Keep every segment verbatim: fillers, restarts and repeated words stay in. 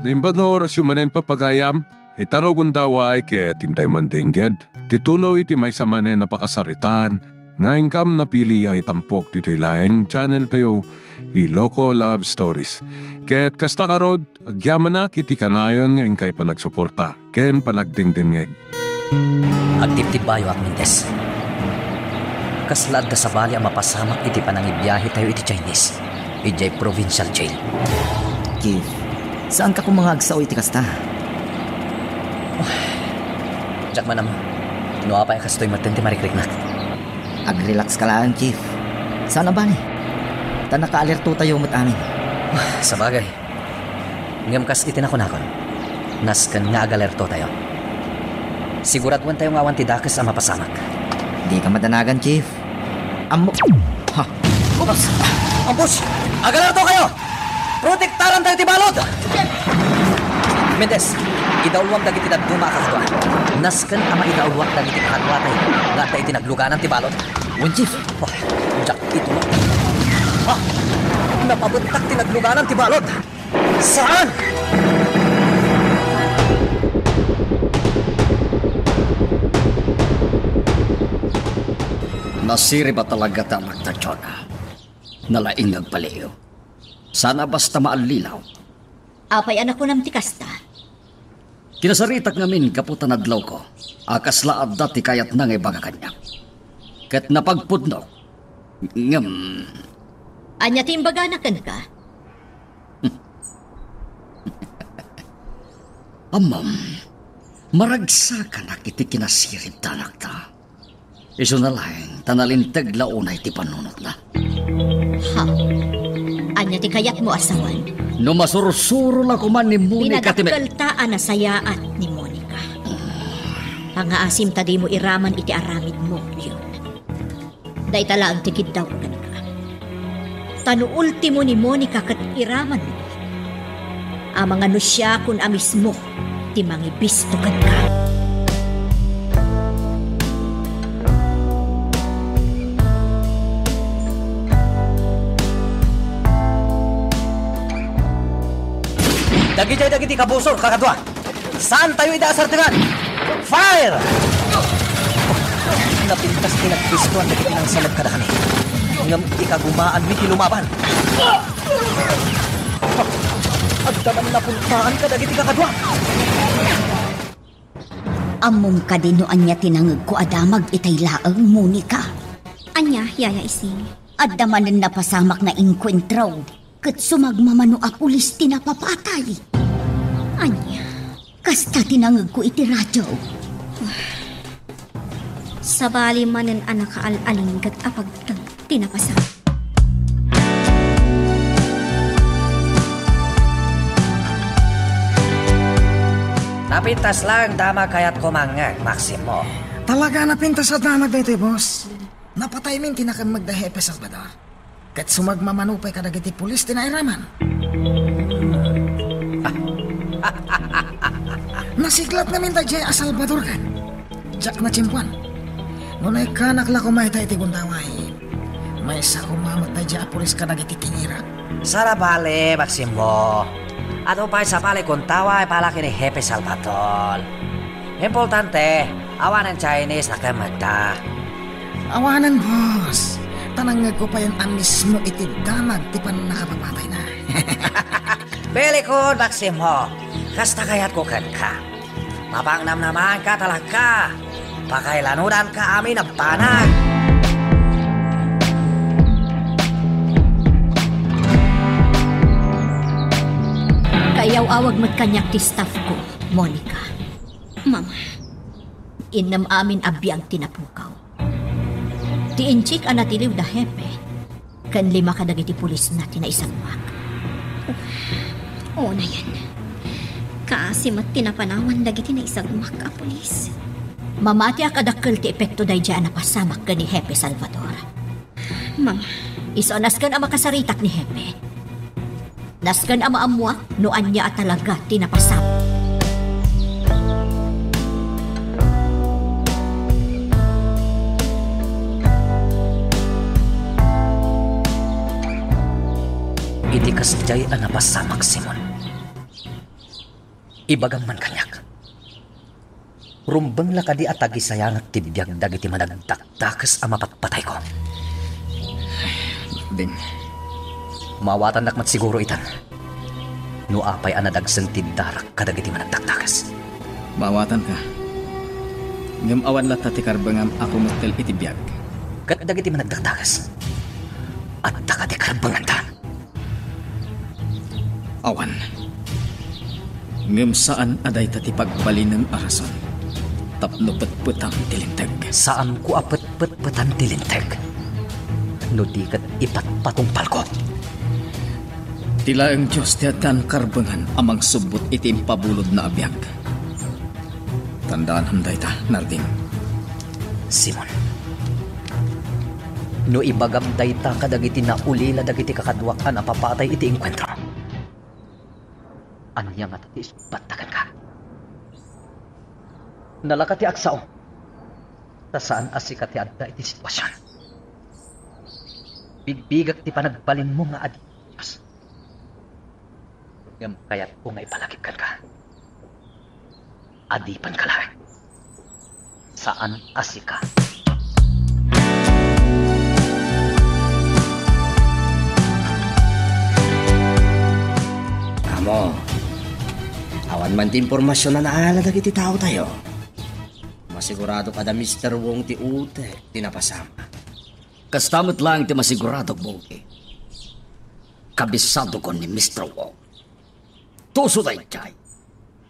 Imbag nga orasyo manen, papagayam, ita no gundaway ket intay mandingged ti tuloy ti maysa manen a pakasaritaan nga inkam napili a itampok ditoy laeng channel tayo, Iloko Love Stories. Ket kasta ngarud, agyamanak iti kanayon nga inkay panagsuporta ken panagdingdingngeg. Agtibtibbayoak, Mendez. Kasla adda sabali a mapasamak iti panangibiahe tayo iti Chinese, idiay provincial jail. Keith, saanka koma nga agsao iti kasta? Diak man ammo no apay a kastoy metten ti marikriknak. Ag-relax ka laeng, Keith. Saan a bale. Ta nakaalerto tayo met amin. Sabagay. Ngem kas iti nakunakon, nasken nga agalerto tayo. Siguraduan tayo nga awan ti dakes a mapasamak. Dika madanagan, Chief. Ammo. Ha? Oops! Ambush! Agalerto kayo! Protektaran tayo ti balod! Mendez, idauluam dagiti dadduma a kakadua. Nasken a maidauluak dagiti kakadua tayo nga adda iti nagluganan ti balod. Wen, Chief. Oh, diak ito. Ha? Napabettak ti nagluganan ti balod. Saan? Nasirib a talaga ti anak ta, Jonah. Nalaing nga agpaliiw. Saan a basta maallilaw. Apay a nakunam ti kasta? Kinasaritak ngamin gapu ta nadlawko a kasla adda ti kayatna nga ibaga kaniak. Ket napagpudno. Ngem, ania ti imbagana kenka? Ammom, maragsakanak iti kinasirib ti anakta. Isuna laeng ta nalinteg la unay ti panunotna. Ha? Ania ti kayatmo a sawen? No masursuro la koma ni Monica ti me- Pinadakkelta a nasayaat ni Monica. Pangaasim ta dimo iraman iti aramidmo, Leon. Dayta laeng ti kiddawko kenka. Ta no ultimo ni Monica ket iramanmo, amangano siakon a mismo ti mangibisto kenka. Dagidiay dagiti kabusor, kakadua. Saan tayo ida a sardengan? Fire! Napintas ti nagbistoan dagiti nangsaleb kadakami. Ngem ikagumaanmi ti lumaban. Adda man napultaan kadagiti kakadua. Ammom kadi no ania ti nangegko a damag itay laeng, Monica? Ania, Yaya Ising? Adda manen napasamak nga inkuentro. Ket sumagmamano a pulis ti napapatay. Ania? Kasta ti nangegko iti radio. Sabali manen a nakaal-alingget a pagteng ti napasamak. Napintas laeng damag kayatko mangngeg, Maximo. Talaga napintas a damag daytoy, boss. Napataymin ti nakemmeg da Hepe Salvador. Ket sumagmamano pay kadagiti pulis ti nairaman. Nasiklat ngamin daydiay a Salvador ken. Diak natiempoan. No naikkanak la koma ita iti gundaway, maysa koma met daydiay a pulis kadagiti kinira. Sara bale, Maximo. Adu pay sabali kuntaway pala ken ni Hepe Salvador. Importante, awanen Chinese nakemmegda. Awanen, boss. Ta nangngegko payen a mismo iti damag ti pannakapapatayna. Belikon, Maximo. Kasta kayatko kenka. Mapangnamnamanka talaga. Pakailanodanka amin a banag. Kaiyaw-awag met kaniak ti staff ko, Monica. Mama. Innem amin a biag ti napukaw. Ti inchik a natiliw da Hepe, ken lima kadagiti pulisna ti naisagmak. Unayen, kaasi met ti napanawan dagiti naisagmak a pulis. Mamati a kadakkel ti epekto daydiay a napasamak ken ni Hepe Salvador. Mama. Isu a nasken a makasaritak ni Hepe. Nasken a maammuak no ania a talaga ti napasamak. Iti kasdiay a napasamak, Simon, Ibagam man kaniak. Rumbeng la kadi a tagisayangek ti biag dagiti managdakdakes a mapatpatayko? Ding. Maawatannak met siguro itan. No apay a nadagsen ti darak kadagiti managdakdakes. Maawatanka. Ngem awan latta ti karbengam a kumettel iti biag. Ket dagiti managdakdakes, adda kadi karbenganda? Awan. Ngem saan a dayta ti pagbalinem a rason tapno petpetam ti linteg. Saanko a petpetpetan ti linteg no di ket ipatpatungpalko. Ti laeng Dios ti addaan karbengan a mangsubbot iti impabulodna a biag. Tandaanam dayta, Narding. Simon, no ibagam dayta kadagiti naulila dagiti kakaduak a napapatay iti engkuentro, ania ngata ti isubbatta kenka? Nalaka ti agsao, ta saan a sika ti adda iti situasion. Bigbigak ti panagbalinmo nga adi Dios. Ngem kayatko nga ipalagip kenka. Adipenka laeng. Saan a sika. Amo, awan man ti impormasion a naala dagiti taotayo. Masiguradok a da Mister Wong ti utek ti napasamak. Kasta met laeng ti masiguradok, Bogi. Kabisadokon ni Mister Wong. Tuso daydiay,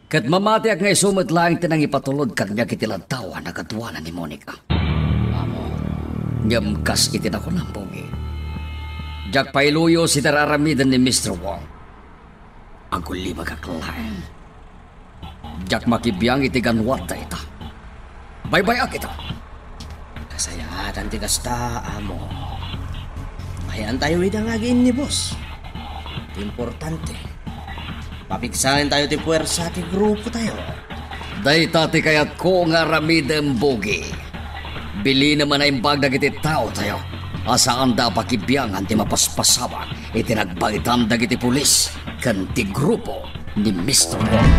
ket mamatiak nga isu met laeng ti nangipatulod kaniak iti laddaw a nagaduana ni Monica. Amo, ngem kas iti nakunam, Bogi, diak pay luyos iti ar-aramiden ni Mister Wong. Agulibagak laeng. Diak makibiang iti ganuat dayta. Baybay-ak ita. Kasayaatan ti kasta, amo. Ayantayo ida nga agiinnibus. Ti importante, papigsaentayo ti puersa ti grupotayo. Dayta ti kayatko nga aramidem, Bogi. Bilinem a naimbag dagiti taotayo a saanda a pakibiangan ti mapaspasamak iti nagbangitan dagiti pulis ken ti grupo ni Mister Wong.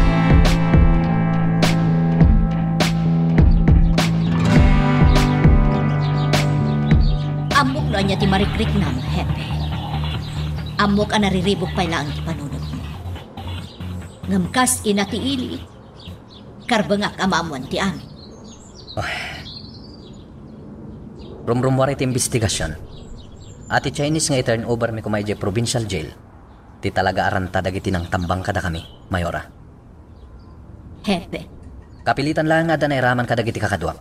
Ammok no ania ti marikriknam, Hepe. Ammok a nariribuk pay laeng ti panunotmo. Ngem kas ina ti ili, karbengak a maammoan ti amin. Ah. Rumrummuar iti imbestigasion a ti Chinese nga i-turn over mi koma idiay provincial jail ti talaga a ranta dagiti nangtambang kadakami, Mayora. Hepe. Kapilitan laeng nga adda nairaman kadagiti kakaduak.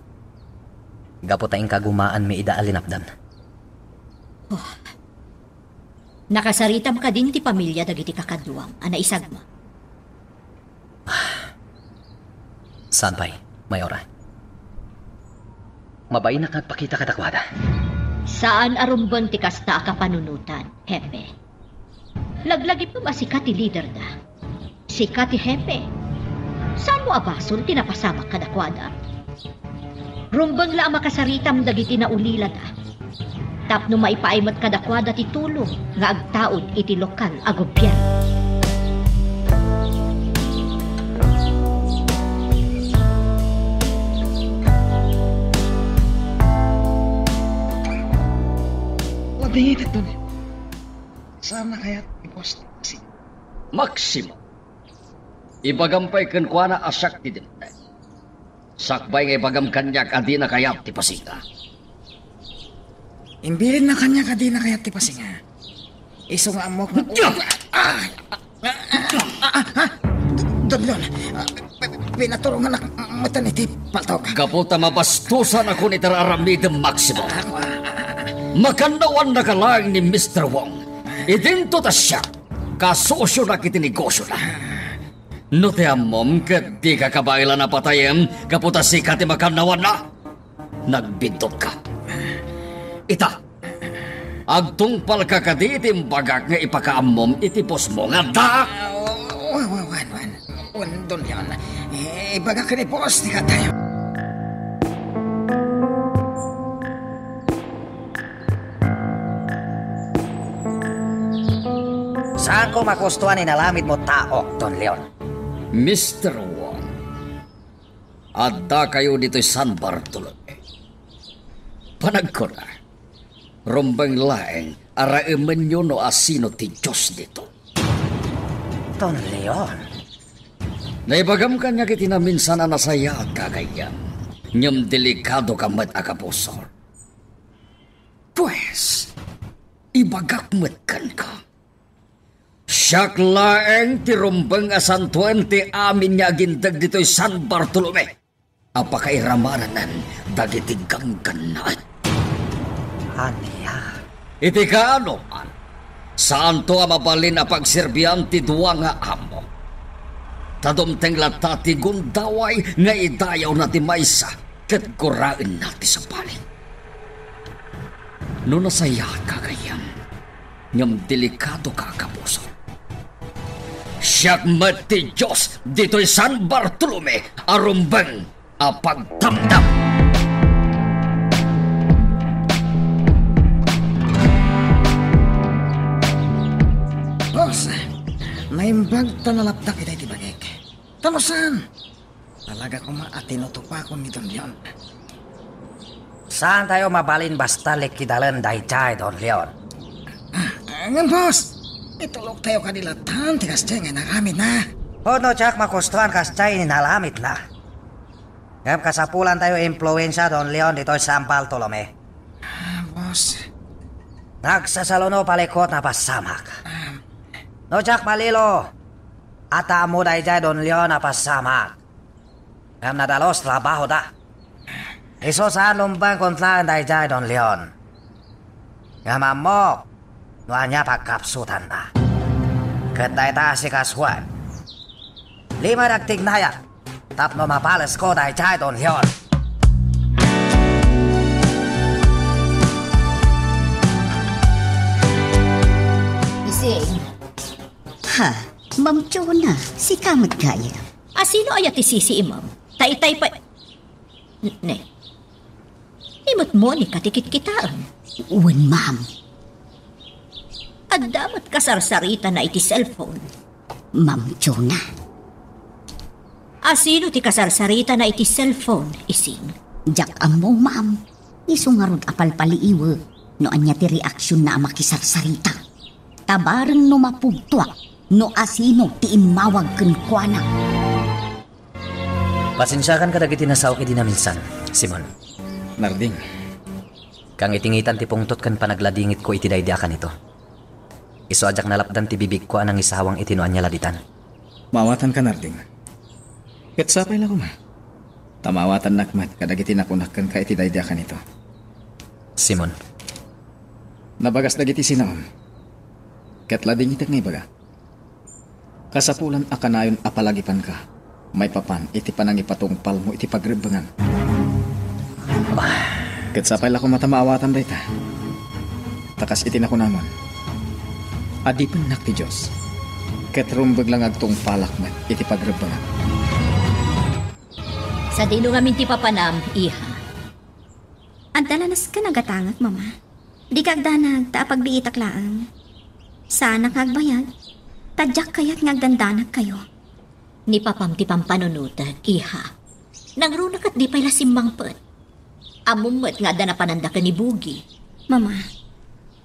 Gapu ta inkagumaan mi ida a linapdan. Oh. Nakasaritam kadin ti pamilia dagiti kakaduam a naisagma? Saan pay, Mayora. Mabainak nga agpakita kadakuada. Saan a rumbeng ti kasta a kapanunotan, Hepe. Laglagipem a sika ti liderda. Sika ti hepe. Saanmo a basol ti napasamak kadakuada? Rumbeng la a makasaritam dagiti naulilada tapno maipaay met kadakuada ti tulong nga agtaud iti lokal a gobierno. Wadingit, Tony. Saan a kayat ni Boss Maximo? Maximo? Ibagam pay kenkuana a siak ti dimteng. Sakbay nga ibagam kaniak a dina kayat ti pasinga. Imbilinna kaniak a dina kayat ti pasinga. Isu nga ammok nga... Ah! Ah! Ah! Ah! Ah! Don Leon, ah, pi-, pinaturonganak metten iti paltok. Gapu ta mabastosanakon iti ar-aramidem, Maximo. Ah, ah, ah. Makannawannaka laeng ni Mister Wong. Idinto ta siak, kasosionak iti negosiona. No ti ammom ket dika kabaelan a patayem gapu ta sika ti makannawanna, nagbiddutka. Ita, agtungpalka kadi iti imbagak nga ipakaammom iti bossmo nga adda. Ah, wa-, wa-, wan, wan. Wan, Don Leon. Eh, ibagak ken ni boss ti katayo. Saanko makustoan inalamidmo, taok, Don Leon. Mister Wong, addakayo ditoy San Bartolome. Panagkuna, rumbeng laeng a raemenyo no asino ti Dios dito. Don Leon. Naibagam kaniak iti naminsan a nasayaat, gagayyem. Ngem delikadoka met a kabusor. Pues, ibagak met kenka. Siak laeng ti rumbeng a santoen ti amin nga agindeg ditoy San Bartolome a pakairamanen dagiti ganggannaet. Ania? Iti kaanoman, saanto a mabalin a pagserbian ti dua nga amo. Ta dumteng latta ti gundaway nga idayawna ti maysa ket guraenna ti sabali. No nasayaat, gagayyem, ngem delikadoka a kabusor. Siak met ti Dios ditoy San Bartolome a rumbeng a pagdamdam. Boss, naimbag ta nalaptak itay ti bagik. Ta no saan, talaga koma a tinutupakon ni Don Leon. Saantayo mabalin basta likkidalen daydiay Don Leon. Ah, ngem, boss, ituloktayo kadi latta ti kasdiay nga inaramidna. Pudno diak makustoan kasdiay inaramidna. Ngem kasapulantayo impluensia Don Leon ditoy San Bartolome. Ah, boss. Nagsasaluno palikot na pasamak. Ah. No diak malilo, adda ammo daydiay Don Leon a pasamak. Ngem nadalus trabahoda. Isu saan rumbeng kontraen daydiay Don Leon. Ngem ammok no ania pagkapsutanna. Ket dayta a sikasuek, limed agtignayak tapno mapalesko daydiay Don Leon. Ising. Ha, Ma'am Jonah, sika met gayam. Asino aya ti sisiimem? Ta itay pay, N-, ne. Ni met Monica ti kitkitaem. Wen, ma'am. Adda met kasarsaritana iti cellphone. Ma'am Jonah. Asino ti kasarsaritana iti cellphone, Ising? Diak ammo, ma'am. Isu ngarud a palpaliiwek no ania ti reaksionna a makisarsarita. Ta bareng no mapugtoak no asino ti immawag kenkuana. Pasensiakan kadagiti nasaok idi naminsan, Simon. Narding. Kangitingitan ti pungtot ken panagladingitko iti daydi a kanito. Isu a diak nalapdan ti bibigko a nangisawang iti no ania la ditan. Maawatanka, Narding. Ket sapay la koma. Ta maawatannak met kadagiti nakunak kenka iti daydi a kanito. Simon. Nabagas dagiti sinaom. Ket ladingitek nga ibaga. Kasapulan a kanayon a palagipanka maipapan iti panangipatungpalmo iti pagrebbengan. Ket sapay la koma ta maawatan dayta. Ta kas iti nakunamon, adipennak ti Dios, ket rumbeng la nga agtungpalak met iti pagrebbengan. Sadino ngamin ti papanam, iha? Adda la nasken a gatangek, Mama. Dika agdanag ta apagbiitak laeng. Saanak nga agbayag, ta diak kayat nga agdandanagkayo. Ni papam ti pampanunotek, iha. Nangruna ket di pay la simmangpet. Ammom met nga adda napananda ken ni Bugi. Mama,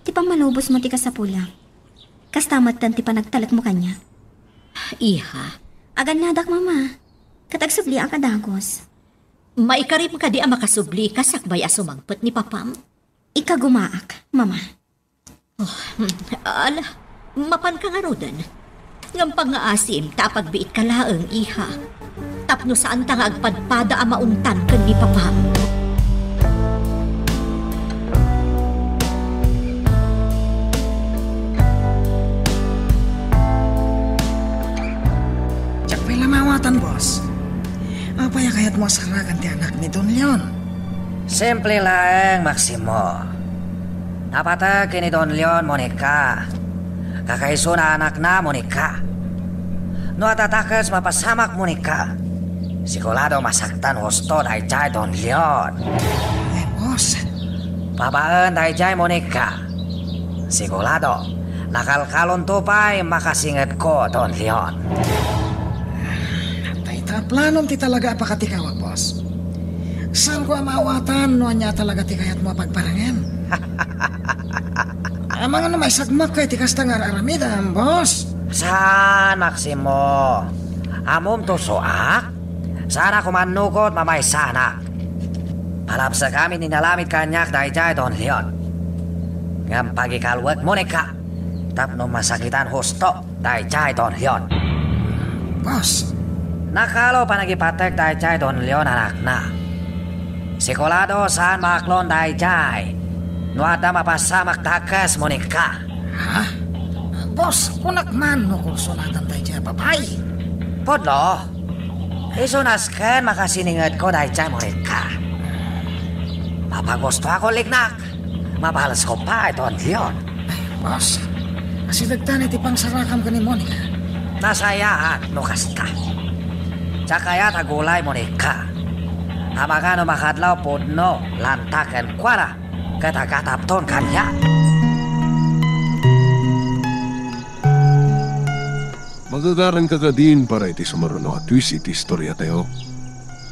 ti pammalubosmo ti kasapulak. Kasta metten ti panagtalekmo kaniak. Iha. Agannadak, Mama. Ket agsubliak a dagus. Maikarim kadi a makasublika sakbay a sumangpet ni papam? Ikagumaak, Mama. Oh, hmm, ala, mapanka ngaruden. Ngem pangngaasim ta apagbiitka laeng, iha. Tapno saanta nga agpadpada a maungtan ken ni papam. Diak pay la maawatan, boss. Apay a kayatmo a saragan ti anak ni Don Leon? Simple laeng, Maximo. Napateg ken ni Don Leon, Monica. Kakaisuna anakna, Monica. No adda dakes mapasamak, Monica, sigurado masaktan husto daydiay Don Leon. Eh, boss. Babaen daydiay, Monica, sigurado nakalkalonto pay makasingetko, Don Leon. A, planom ti talaga a pakatikawak, boss. Saanko a maawatan no ania talaga ti kayatmo a pagparangen. Amangan no maisagmakka iti kasta nga ar-aramidem, boss. Saan, Maximo? Ammom ti suroak? Saanak a mannukot, mamaysanak. Palabsek amin ni inaramid kaniak daydiay Don Leon. Ngem pagikalwek, Monica, tapno masakitan husto daydiay Don Leon. Boss. Nakalo panagipatek daydiay Don Leon, anakna. Sigurado saan maaklon daydiay no adda mapasamak dakes, Monica. Ha? Boss, kunak man no kursunatan daydiay a babai. Pudno. Isu nasken makasiningedko daydiay, Monica. Mapagustoak ulignak. Mabalesko pay, Don Leon. Ay, boss, asidegtan iti pangsarakam ken ni Monica. Nasayaat no kasta. Diak kayat a gulay, Monica. Amangan no makadlaw, pudno, lanta kenkuana, ket agatapton kaniak. Magagaranka kadin para iti sumaruno a twist iti istoriatayo.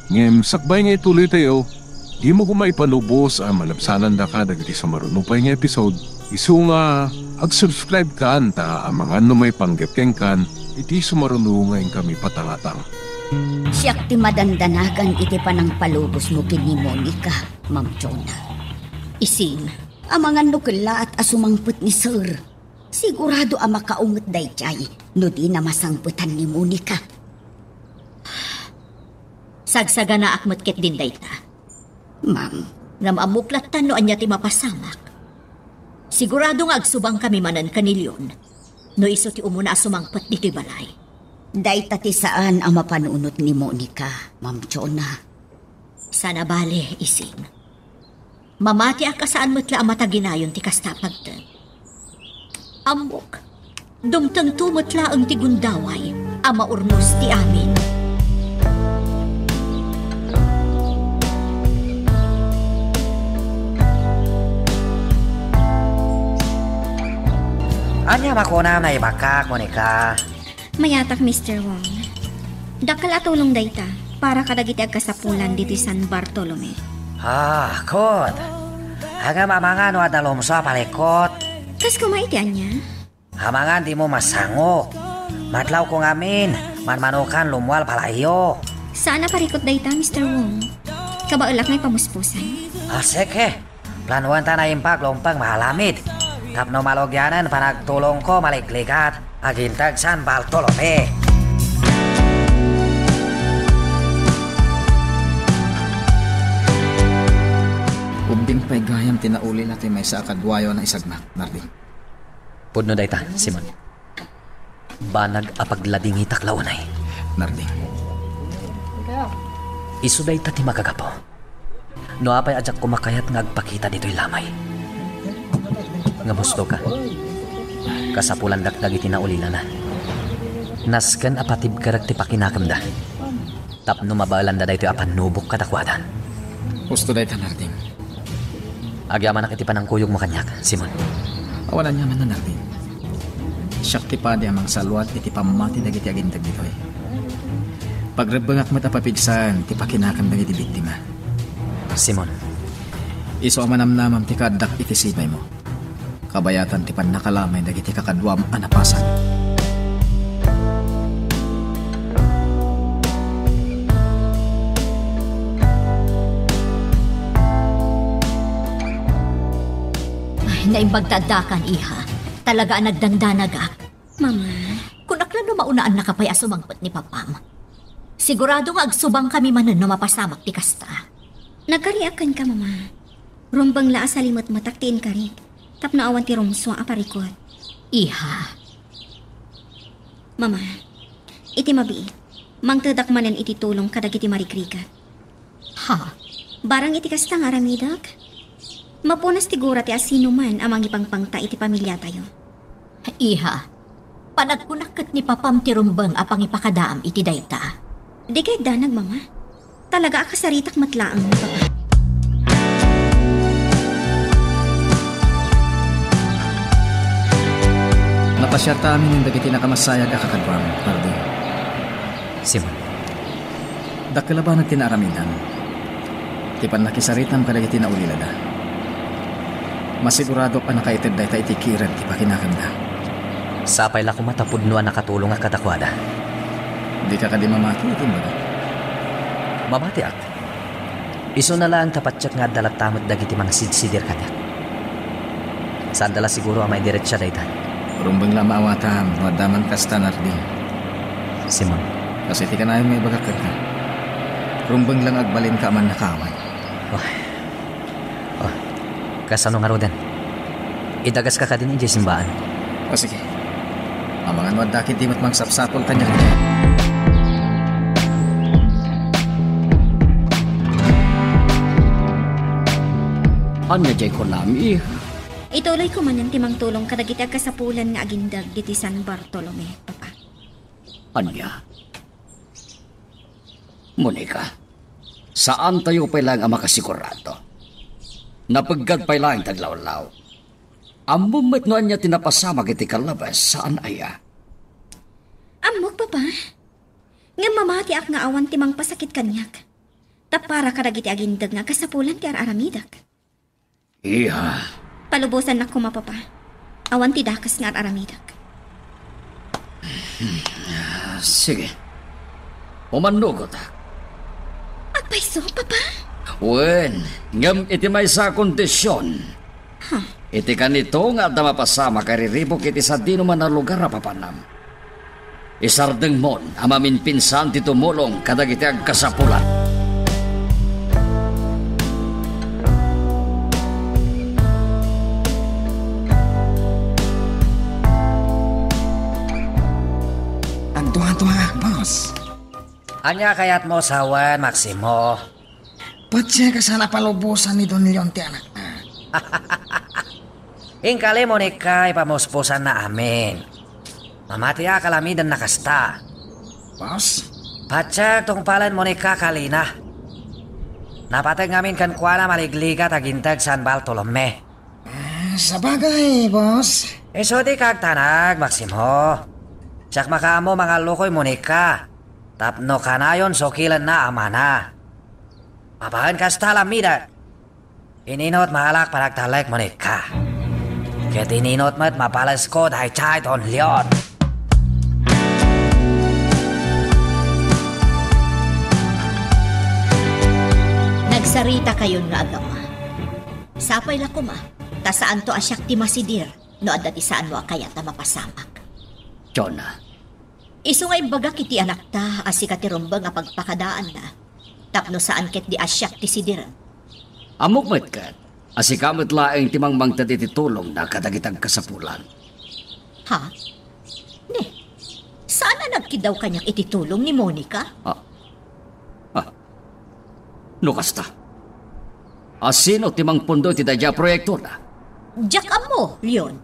Ngem sakbay nga ituloytayo, dimo koma ipalubos a malabsanandaka dagiti sumaruno pay nga episode, isu nga ag-subscribe kan ta amangan no maipanggep kenkan iti sumaruno nga inkami patangatang. Siak ti madandanagan iti panangpalubosmo ken ni Monica, Ma'am Jonah. Ising, amangan no kellaat a sumangpet ni Sir. Sigurado a makaunget daydiay no dina masangpetan ni Monica. Sagsaganaak met ketdin dayta. Ma'am. Ngem ammok latta no ania ti mapasamak. Sigurado nga agsubangkami manen ken ni Leon no isu ti umuna a sumangpet ditoy balay. Dayta ti saan a mapanunot ni Monica, Ma'am Jonah. Saan a bale, Ising. Mamatiak a saan met la a mataginayon ti kasta a pagted. Ammok, dumtengto met laeng ti gundaway a maurnos ti amin. Ania makunam, naibakkak, Monica? Mayatak, Mister Wong. Dakkel a tulong dayta para kadagiti agkasapulan ditoy San Bartolome. Ah, good. Ngem amangan no adda lumso a palikkut. Kas koma iti ania? Amangan dimo masangok. Madlawko ngamin, manmanokan lummual balayyo. Saan a parikut dayta, Mister Wong. Kabaelak nga ipamuspusan. Ah, sige. Planuenta nga impaglungpeng maalamid tapno malugianen panagtulongko malikligat aginteg San Bartolome. Ubbing pay gayam ti naulila ti maysa a kaduayo a naisagmak, Narding. Pudno dayta, Simon. Banag a pagladingitak la unay. Narding. Isu dayta ti makagapu no apay a diak koma kayat nga agpakita ditoy lamay. Ngem husto ka. Kasapulandak dagiti naulilana. Nasken a patibkerek ti pakinakemda. Tapno mabaelanda daytoy a pannubok kadakuada. Husto dayta, Narding. Agyamanak iti panangkuyogmo kaniak, Simon. Awan aniamanna, Narding. Siak ti padi a mangsaluat iti pammati dagiti aginteg ditoy. Pagrebbengak met a papigsaen ti pakinakem dagiti biktima. Simon. Isu a manamnamam ti kaaddak iti sibaymo. Kabayatan ti pannakalamay dagiti kakaduam a napasan. Ay, naimbag ta addakan, iha. Talaga a nagdandanagak. Mama. Kunak la no maunaannaka pay a sumangpet ni papam. Sigurado nga agsubangkami manen no mapasamak ti kasta. Nagkariak kenka, Mama. Rumbeng la a salimetmetak ti inkarik tapno awan ti rumsua a parikut. Iha. Mama, iti mabiit, mangtedak manen iti tulong kadagiti marikrigat. Ha? Barang iti kasta nga aramidek, mapunas ti gura ti asinoman a mangipangpangta iti pamiliatayo. Iha, panagkunak ket ni papam ti rumbeng a pangipakadaam iti dayta. Dika iddanag, Mama. Talaga a kasaritak met laeng ni Papa. Napasiarta amin dagiti nakamasayag a kakaduam, Narding. Simon, Dakkel a banag ti naaramidan ti pannakisaritam kadagiti naulilada. Masiguradok a nakaited dayta iti kired ti pakinakemda. Sapay la koma ta pudno a nakatulongak kadakuada. Dika kadi mamati iti imbagak? Mamatiak. Isuna laeng ta patiek nga adda latta met dagiti mangsidsidir kaniak. Saanda la siguro a maidiretsa dayta. Rumbeng la a maawatam no adda man kasta, Nardin. Simon. Kas iti kanayon nga ibagak kenka, rumbeng la nga agbalinka a mannakawan. Oh. Oh. Kasano ngaruden? Idagaska kadin idiay simbaan. O, sige. Amangan no adda ketdi met mangsapsapul kaniak. Ania diay kunam, iha? Ituloyko manen ti mangtulong kadagiti agkasapulan nga agindeg ditoy San Bartolome, Papa. Ania? Monica, saantayo pay laeng a makasigurado. Napeggad pay laeng ti aglawlaw. Ammom met no ania ti napasamak iti kallabes, saan aya? Ammok, Papa. Ngem mamatiak nga awan ti mangpasakit kaniak. Ta para kadagiti agindeg nga agkasapulan ti ar-aramidek. Iha. Palubosannak koma, Papa. Awan ti dakes nga ar-aramidek. Ah, sige. Umannugotak. Agpayso, Papa? Wen, ngem iti maysa a kondision. Ha? Iti kanito nga adda mapasamak a iriribuk iti sadinoman a lugar a papanam. Isardengmon a maminpinsan ti tumulong kadagiti agkasapulan. Agduaduaak, boss. Ania kayatmo sawen, Maximo? Patse, kasano a palubosan ni Don Leon ti anakna? Inkali, Monica, ipamuspusanna amin. Mamatiak a lamidenna kasta. Boss? Patiek tungpalen, Monica, kalina. Napateg ngamin kenkuana maligligat agindeg San Bartolome. Ah, sabagay, boss. Isu ti kagtanag, Maximo. Siak makaammo mangallukoy, Monica. Tapno kanayon sukilenna amana. Babaen kasta, lamidek. Ininot malak panagtalek, Monica. Ket ininot met mapalesko daydiay Don Leon. Nagsaritakayon nga agama. Sapay la koma, ta saanto a siak ti masidir no adda ti saanmo a kayat a mapasamak. Jonah. Isu nga imbagak iti anakta a sika ti rumbeng a pagpakadaanna, tapno saan ketdi a siak ti sidirem. Ammok met ket a sika met laeng ti mangmangted iti tulongna kadagiti agkasapulan. Ha? Ne, saan a nagkiddaw kaniak iti tulong ni Monica? Ah. Ah. No kasta, a sino ti mangpundo iti daydiay a proyektona? Diak ammo, Leon.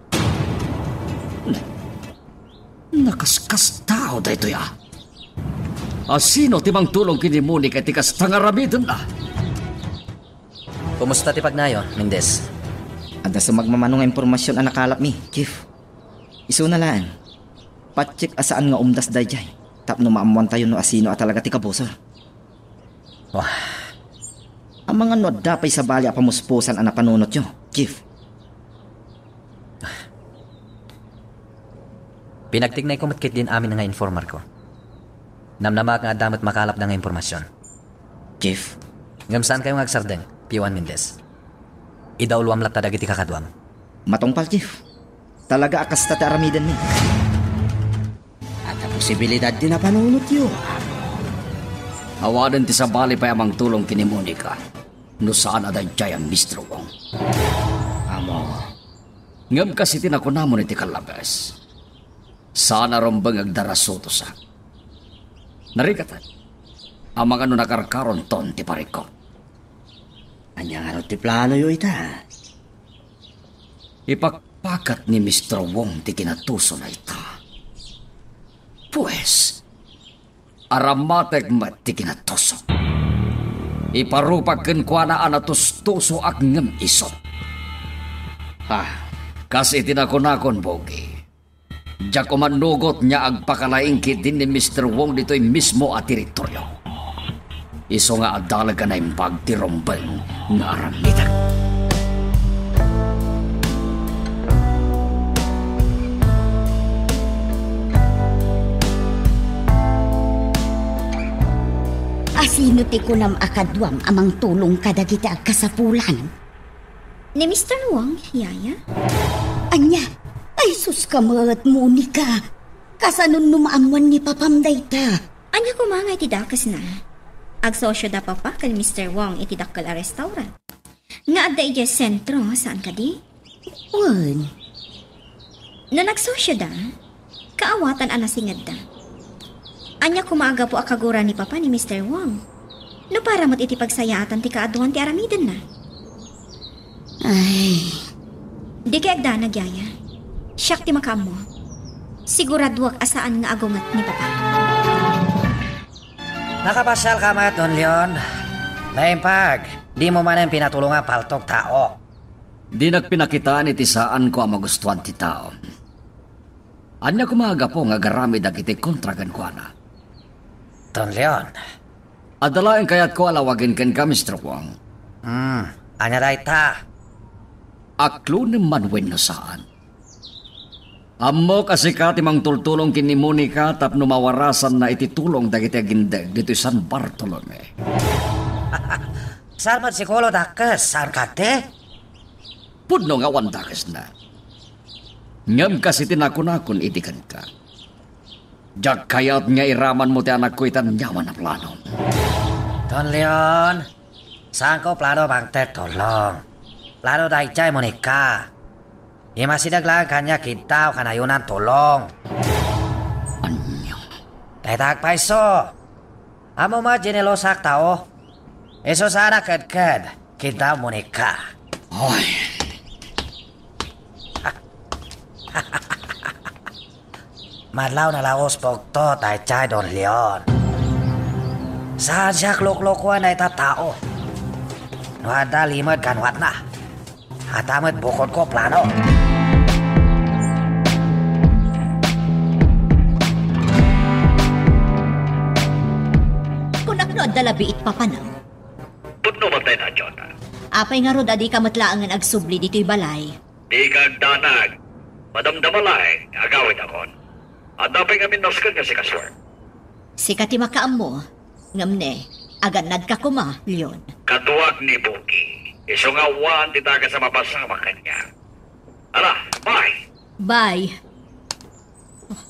Nakaskastao daytoy a. A sino ti mangtulong ken ni Monica iti kasta nga aramidenna? Kumusta ti pagnayon, Mendez? Adda sumagmamano nga impormasion a nakalapmi, Chief. Isuna laeng, patiek a saan nga umdas daydiay tapno maammoantayo no asino a talaga ti kabusor. Wah. Amangan no adda pay sabali a pamuspusan a napanunotyo, Chief. Pinagtiknayko met ketdin amin nga informarko. Namnamak nga adda met makalapda nga impormasion. Chief. Ngem saankayo nga agsardeng, P one Mendez. Idawloam latta dagiti kakaduam. Matungpal, Chief. Talaga a kasta ti aramidenmi. Adda posibilidad ti napanunotyo, Amo. Awanen ti sabali pay a mangtulong ken ni Monica no saan a daydiay a Mister Wong. Amo. Ngem kas iti nakunamon iti kallabes, saan a rumbeng agdarasutosak. Narigatan, amangan no nakarkaronton ti parikut. Ania ngarud ti planoyo ita? Ipakpakat ni Mister Wong ti kinatusona ita. Pues, aramatek met ti kinatuso. Iparupak kenkuana a natustusoak ngem isu. Ha, kas iti nakunakon, Bogi. Diak umannugot nga agpakalaing ketdin ni Mister Wong ditoy mismo a teritorio. Isu nga adda laeng a naimbag ti rumbeng nga aramidek. Asino ti kunam a kaduam a mangtulong kadagiti agkasapulan? Ni Mister Wong, yaya? Ania? Ay, sus ka met, Monica! Kasano no maammuan ni papam dayta? Ania koma nga iti dakesna? Agsosio da papa ken Mister Wong iti dakkel a restaurant nga adda idiay sentro, saan kadi? Wen. No nagsosioda, kaawatan a nasingedda. Ania koma a gapu a kagura ni papa ni Mister Wong? No para met iti pagsayaatan ti kaaduan ti aramidenna. Ay. Dikay agdanag, yaya. Siak ti makaammo. Siguraduak a saan nga agunget ni papa. Nakapasialka met, Don Leon? Naimbag, dimo manen pinatulongan paltog tao. Dinak pinakitaan iti saanko a magustuan ti tao. Ania koma a gapu nga agaramid dagiti kontra kenkuana? Don Leon. Adda laeng kayatko a lawagen kenka, Mister Wong. Hmm, ania dayta? Aklonem man wenno saan. Ammok a sika ti mangtultulong ken ni Monica tapno mawarasanna iti tulong dagiti agindeg ditoy San Bartolome. Saan met sika a dakes, saan kadi? Pudno nga awan dakesna. Ngem kas iti nakunakon idi kenka, diak kayat nga iramanmo ti anakko iti aniaman a plano. Don Leon, saanko plano mangted tulong. Plano daydiay, Monica. Imasideg laeng kaniak kiddaw kanayonan tulong. Ania? Dayta agpayso. Ammom a generosak tao. Isu saan a kedked, kiddaw, Monica. Ay. Madlaw na la usbogto daydiay, Don Leon. Saan siak luklukoen dayta tao. No adda limed kanuatna, adda met bukodko a plano. Kunak no adda labi iti papanam. Pudno man tayo na, Jota. Apay ngarud a dika met laengen agsubli ditoy balay? Dika agdanag. Madamdama laeng nga agawidakon. Adda pay ngamin nasken nga sika, Swer. Sika ti makaammo. Ngem ne, agannadka koma, Leon. Kaduak ni Buki. Isu nga awan ti dakes a mapasamak kaniak. Ala, bye! Bye. Oh,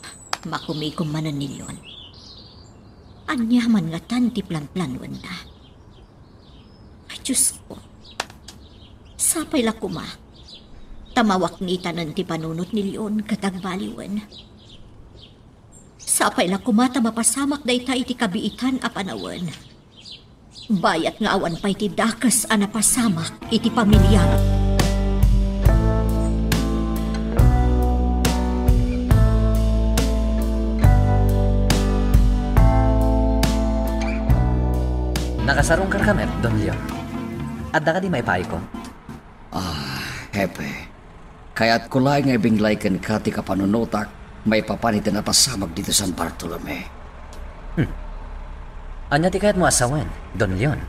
makumikom manen ni Leon. Ania man ngatan ti planplanuenna? Ay, Diosko. Sapay la koma ta mawaknitanen ti panunot ni Leon ket agbaliwen. Sapay la koma ta mapasamak dayta iti kabiitan a panawen. Bayat nga awan pay ti dakes a napasamak iti pamiliam. Nakasarungkarka met, Don Leon. Adda kadi maipayko? Ah, Hepe. Kayatko laeng nga ibinglay kenka ti kapanunotak maipapan iti napasamak ditoy San Bartolome. Hmm. Ania ti kayatmo a sawen, Don Leon?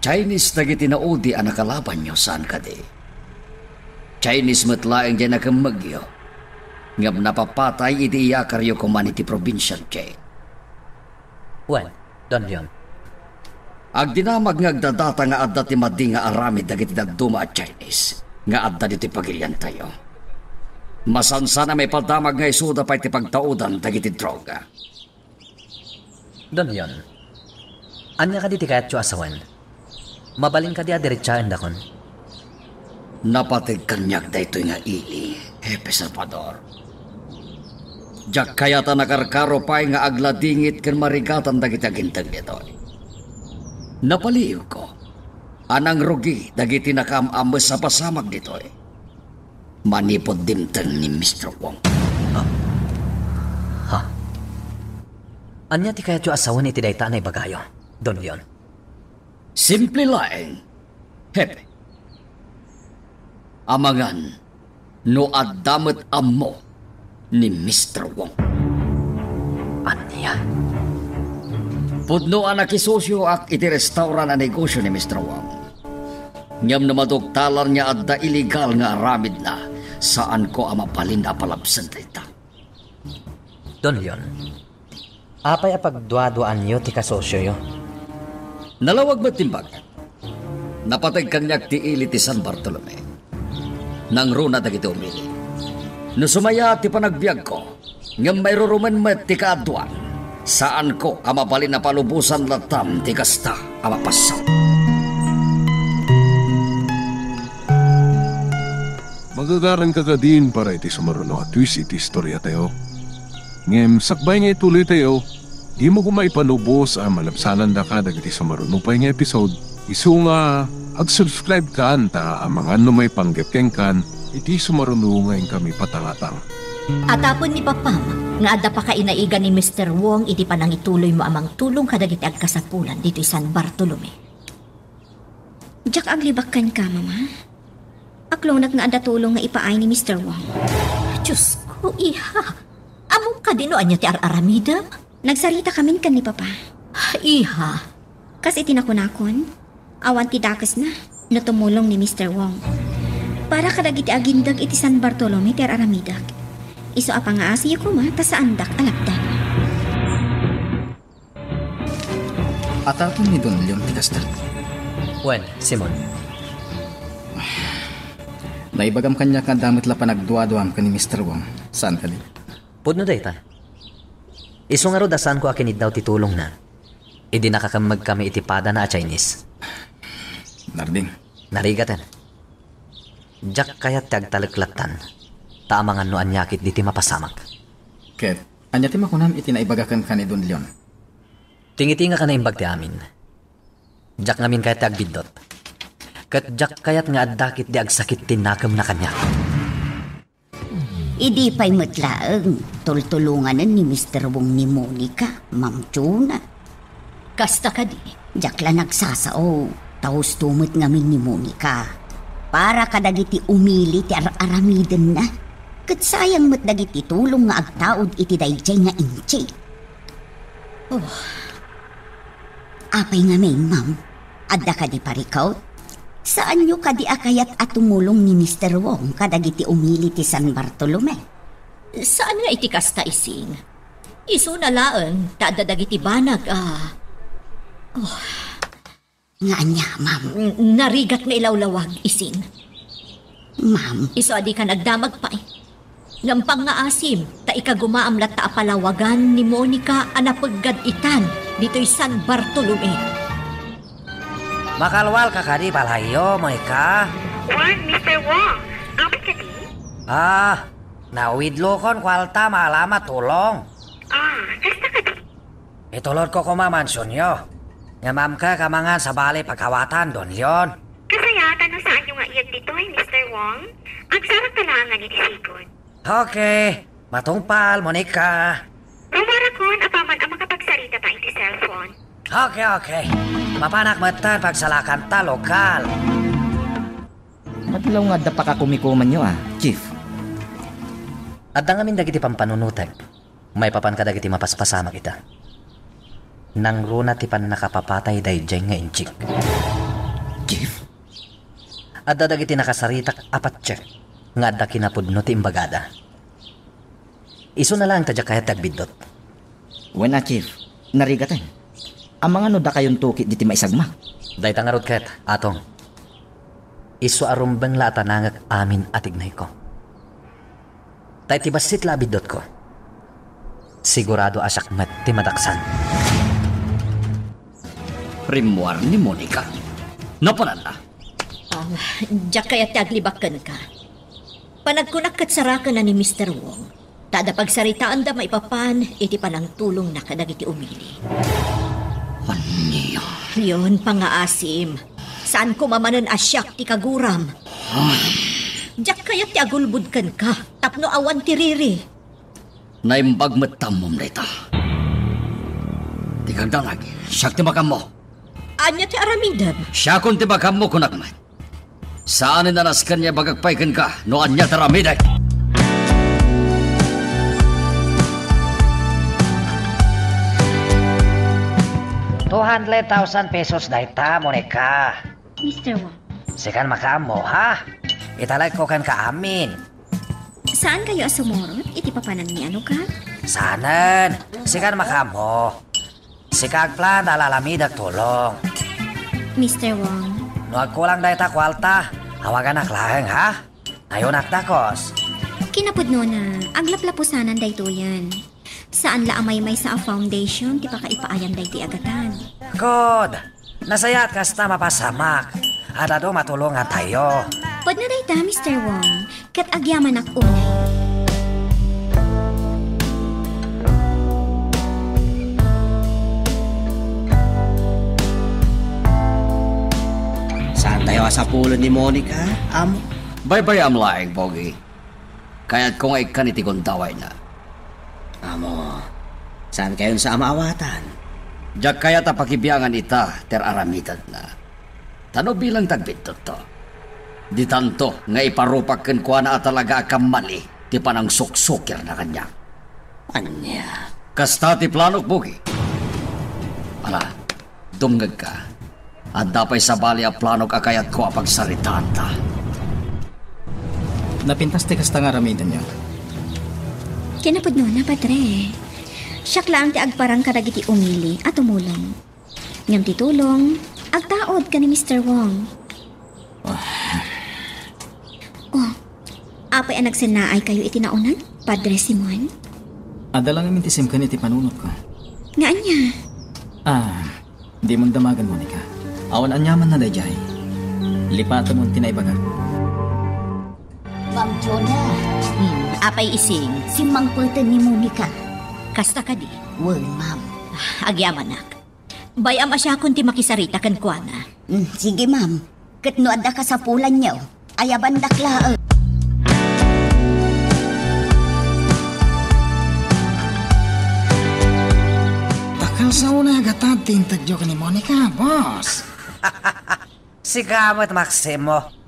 Chinese dagiti naudi a nakalabanyo, saan kadi? Chinese met laeng diay nakemmegyo. Ngem napapatay idi iyakaryo koma iti provincial jail. Wen, Don Leon. Agdinamag nga agdadata nga adda ti madi nga aramid dagiti dadduma a Chinese nga adda ditoy pagiliantayo. Masansan a maipadamag nga isuda pay ti pagtaudan dagiti droga. Don Leon, ania kadi ti kayatyo a sawen? Mabalin kadi a diretsaendakon? Napateg kaniak daytoy nga ili, Hepe Salvador. Diak kayat a nakarkaro pay nga agladingit ken marigatan dagiti aginteg ditoy. Napaliiwko a nangrugi dagiti nakaam-ames a pasamak ditoy manipud dimteng ni Mister Wong. Ha? Ha? Ania ti kayatyo a sawen iti dayta a naibagayo, Don Leon? Simple laeng, Hepe. Amangan no adda met ammo ni Mister Wong. Ania? Pudno a nakisosioak iti restaurant a negosio ni Mister Wong. Ngem no maduktalan nga adda illegal nga aramidna, saanko a mabalin a palabsen dayta. Don Leon, apay a pagduaduaanyo ti kasosioyo? Nalawag met ti imbag. Napateg kaniak ti ili ti San Bartolome. Nangruna dagiti umili. No sumayaat ti panagbiagko, ngem mairurumen met ti kaaduan, saanko a mabalin a palubosan lattan ti kasta a mapassaw. Magagaranka kadin para iti sumaruno a twist iti istoriatayo. Ngem sakbay nga ituloytayo, dimo koma ipalubos a malabsanandaka dagiti sumaruno pay nga episode. Isu nga ag-subscribe kan ta amangan no maipanggep kenkan iti sumaruno nga inkami patangatang. Atapon ni Papam nga adda pakainaigan ni Mister Wong iti panangituloymo a mangtulong kadagiti agkasapulan ditoy San Bartolome. Diak aglibak kenka, Mama. Aklongnak nga adda tulong nga ipaay ni Mister Wong. Diyos ko, iha. Ammom kadi no ania ti ar-aramidem? Nagsarita kamin ken ni Papa. Iha. Kas iti nakunakon, awan ti dakesna no tumulong ni Mister Wong. Para kadagiti agindeg iti San Bartolome ti ar-aramidek. Isu a pangaasiyo koma ta saandak a lapdan. Atapon ni Don Leon ti kasta. Wen, Simon. Naibagam kaniak nga adda met la panagduaduam ken ni Mister Wong. Saan kadi? Pudno dayta. Isu ngarud a saanko a kiniddaw ti tulongna idi nakakemmegkami iti padana a Chinese. Narding. Narigaten. Diak kayat ti agtalek lattan, ta amangan no ania ketdi ti mapasamak. Ket ania ti makunam iti naibaga kenka ni Don Leon? Tingitingaka naimbag ti amin. Diak ngamin kayat ti agbiddut. Ket diak kayat nga adda ketdi agsakit ti nakemna kaniak. Idi pay met laeng, tultulonganen ni Mister Wong ni Monica, Ma'am Juna. Kasta kadi? Diak la nagsasao, ta husto met ngamin ni Monica. Para kadagiti umili ti ar-aramidenna. Ket sayang met dagiti tulong nga agtaud iti daydiay nga inchi. Oh. Apay ngamin, ma'am? Adda kadi parikut? Saanyo kadi a kayat a tumulong ni Mister Wong kadagiti umili ti San Bartolome? Saan nga iti kasta, Ising. Isuna laeng ta adda dagiti banag a, oh. Nga ania, ma'am? N-, narigat nga ilawlawag, Ising. Ma'am. Isu a dika nagdamag pay. Ngem pangngaasim, ta ikagumaam latta a palawagan ni Monica a napeggad itan ditoy San Bartolome. Makalwalka kadi balayyo, Monica? Wen, Mister Wong. Apay kadi? Ah, nawidlokon kuarta, maala a tulong. Ah, kasta kadi? Itulodko koma mansionyo. Ngem amkek amangan sabali pagawatan, Don Leon. Kasayaatan no saanyo nga iyeg ditoy, Mister Wong. Agsarangka laeng iti sigon. Okay. Matungpal, Monica. Rumarakon apaman a makapagsarita ta iti cellphone. Okay, okay. Mapanak metten pagsalakanta lokal. Madlaw nga adda pakakumikumanyo, a, Chief. Adda ngamin dagiti pampanunotek maipapan kadagiti mapaspasamak ita. Nangruna ti pannakapapatay daydiay nga inchik. Chief? Adda dagiti nakasaritak a patiek nga adda kinapudno ti imbagada. Isuna laeng ta diak kayat ti agbiddut. Wen a, Chief, narigaten. Amangan no dakayonto ketdi ti maisagmak? Dayta ngarud ket, Atong. Isu a rumbeng la a tanangek amin a tignayko. Ta iti bassit la a biddutko, sigurado a siak met ti madaksan. Rimmuar ni Monica. Napananna. Ah, diak kayat ti aglibak kenka. Panagkunak ket sarakenna ni Mister Wong, ta adda pagsaritaanda maipapan iti panangtulongna kadagiti umili. Ania? Leon, pangngaasim. Saan koma manen a siak ti kaguram. Diak kayat ti agulbod kenka tapno awan ti riri. Naimbag met ta ammom dayta. Ti kagdanag, siak ti makammo. Ania ti aramidem? Siakon ti makammo, kunak met. Saanen a nasken nga ibagak pay kenka no ania ti aramidek. Hundred thousand pesos dayta, Monica. Mister Wong. Sikan makaammo, ha? Italag ko kenka amin. Saan kayo a sumurot iti papananmi a lugar? Saanen. Sikan makaammo. Sika agplan ta alalamidek tulong. Mister Wong. No agkulang dayta kuarta, awaganak laeng, ha? Nayonak dakos. Kinapudnona, aglaplapusanan daytoyen. Saan la a maymaysa a foundation ti pakaipaayam daytoy a gatad. Good. Nasayaat kasta mapasamak. Adda adu matulongantayo. Pudno dayta, Mister Wong. Ket agyamanak unay. Saantayo a sapulen ni Monica, Amo? Baybay-am laeng, Pogi. Kayatko nga ikkan iti gundawayna. Amo, saankayon sa a maawatan? Diak kayat a pakibiangan ita ti ar-aramidegna. Ta no bilang tagbiddutto, ditanto nga iparupak kenkuana a talaga a kammali ti panangsuksukirna kaniak. Ania? Kasta ti planok, Pogi. Ala, dumngegka. Adda pay sabali a planok a kayatko a pagsaritaanta. Napintas ti kasta nga aramidenyo. Kinapudnona, Padre. Siak laeng ti agparang kadagiti umili a tumulong. Ngem ti tulong, agtaud ken ni Mister Wong. Ah. Oh, apay a nagsennaaykayo iti nauneg, Padre Simon? Adda la ngamin ti simken iti panunotko. Nga ania? Ah, dimon damagen, Monica. Awan aniamanna daydiay. Lipatemon ti naibagak. Ma'am Jonah. Hmm, apay Ising? Simmangpeten ni Monica. Kasta kadi? Wen, ma'am. Agyamanak. Bay-am a siakon ti makisarita kenkuana. Mm, sige, ma'am. Ket no adda kasapulanyo, ayabandak laeng. Dakkel sa unay a gatad ti integyo ken ni Monica, boss. Sika met, Maximo.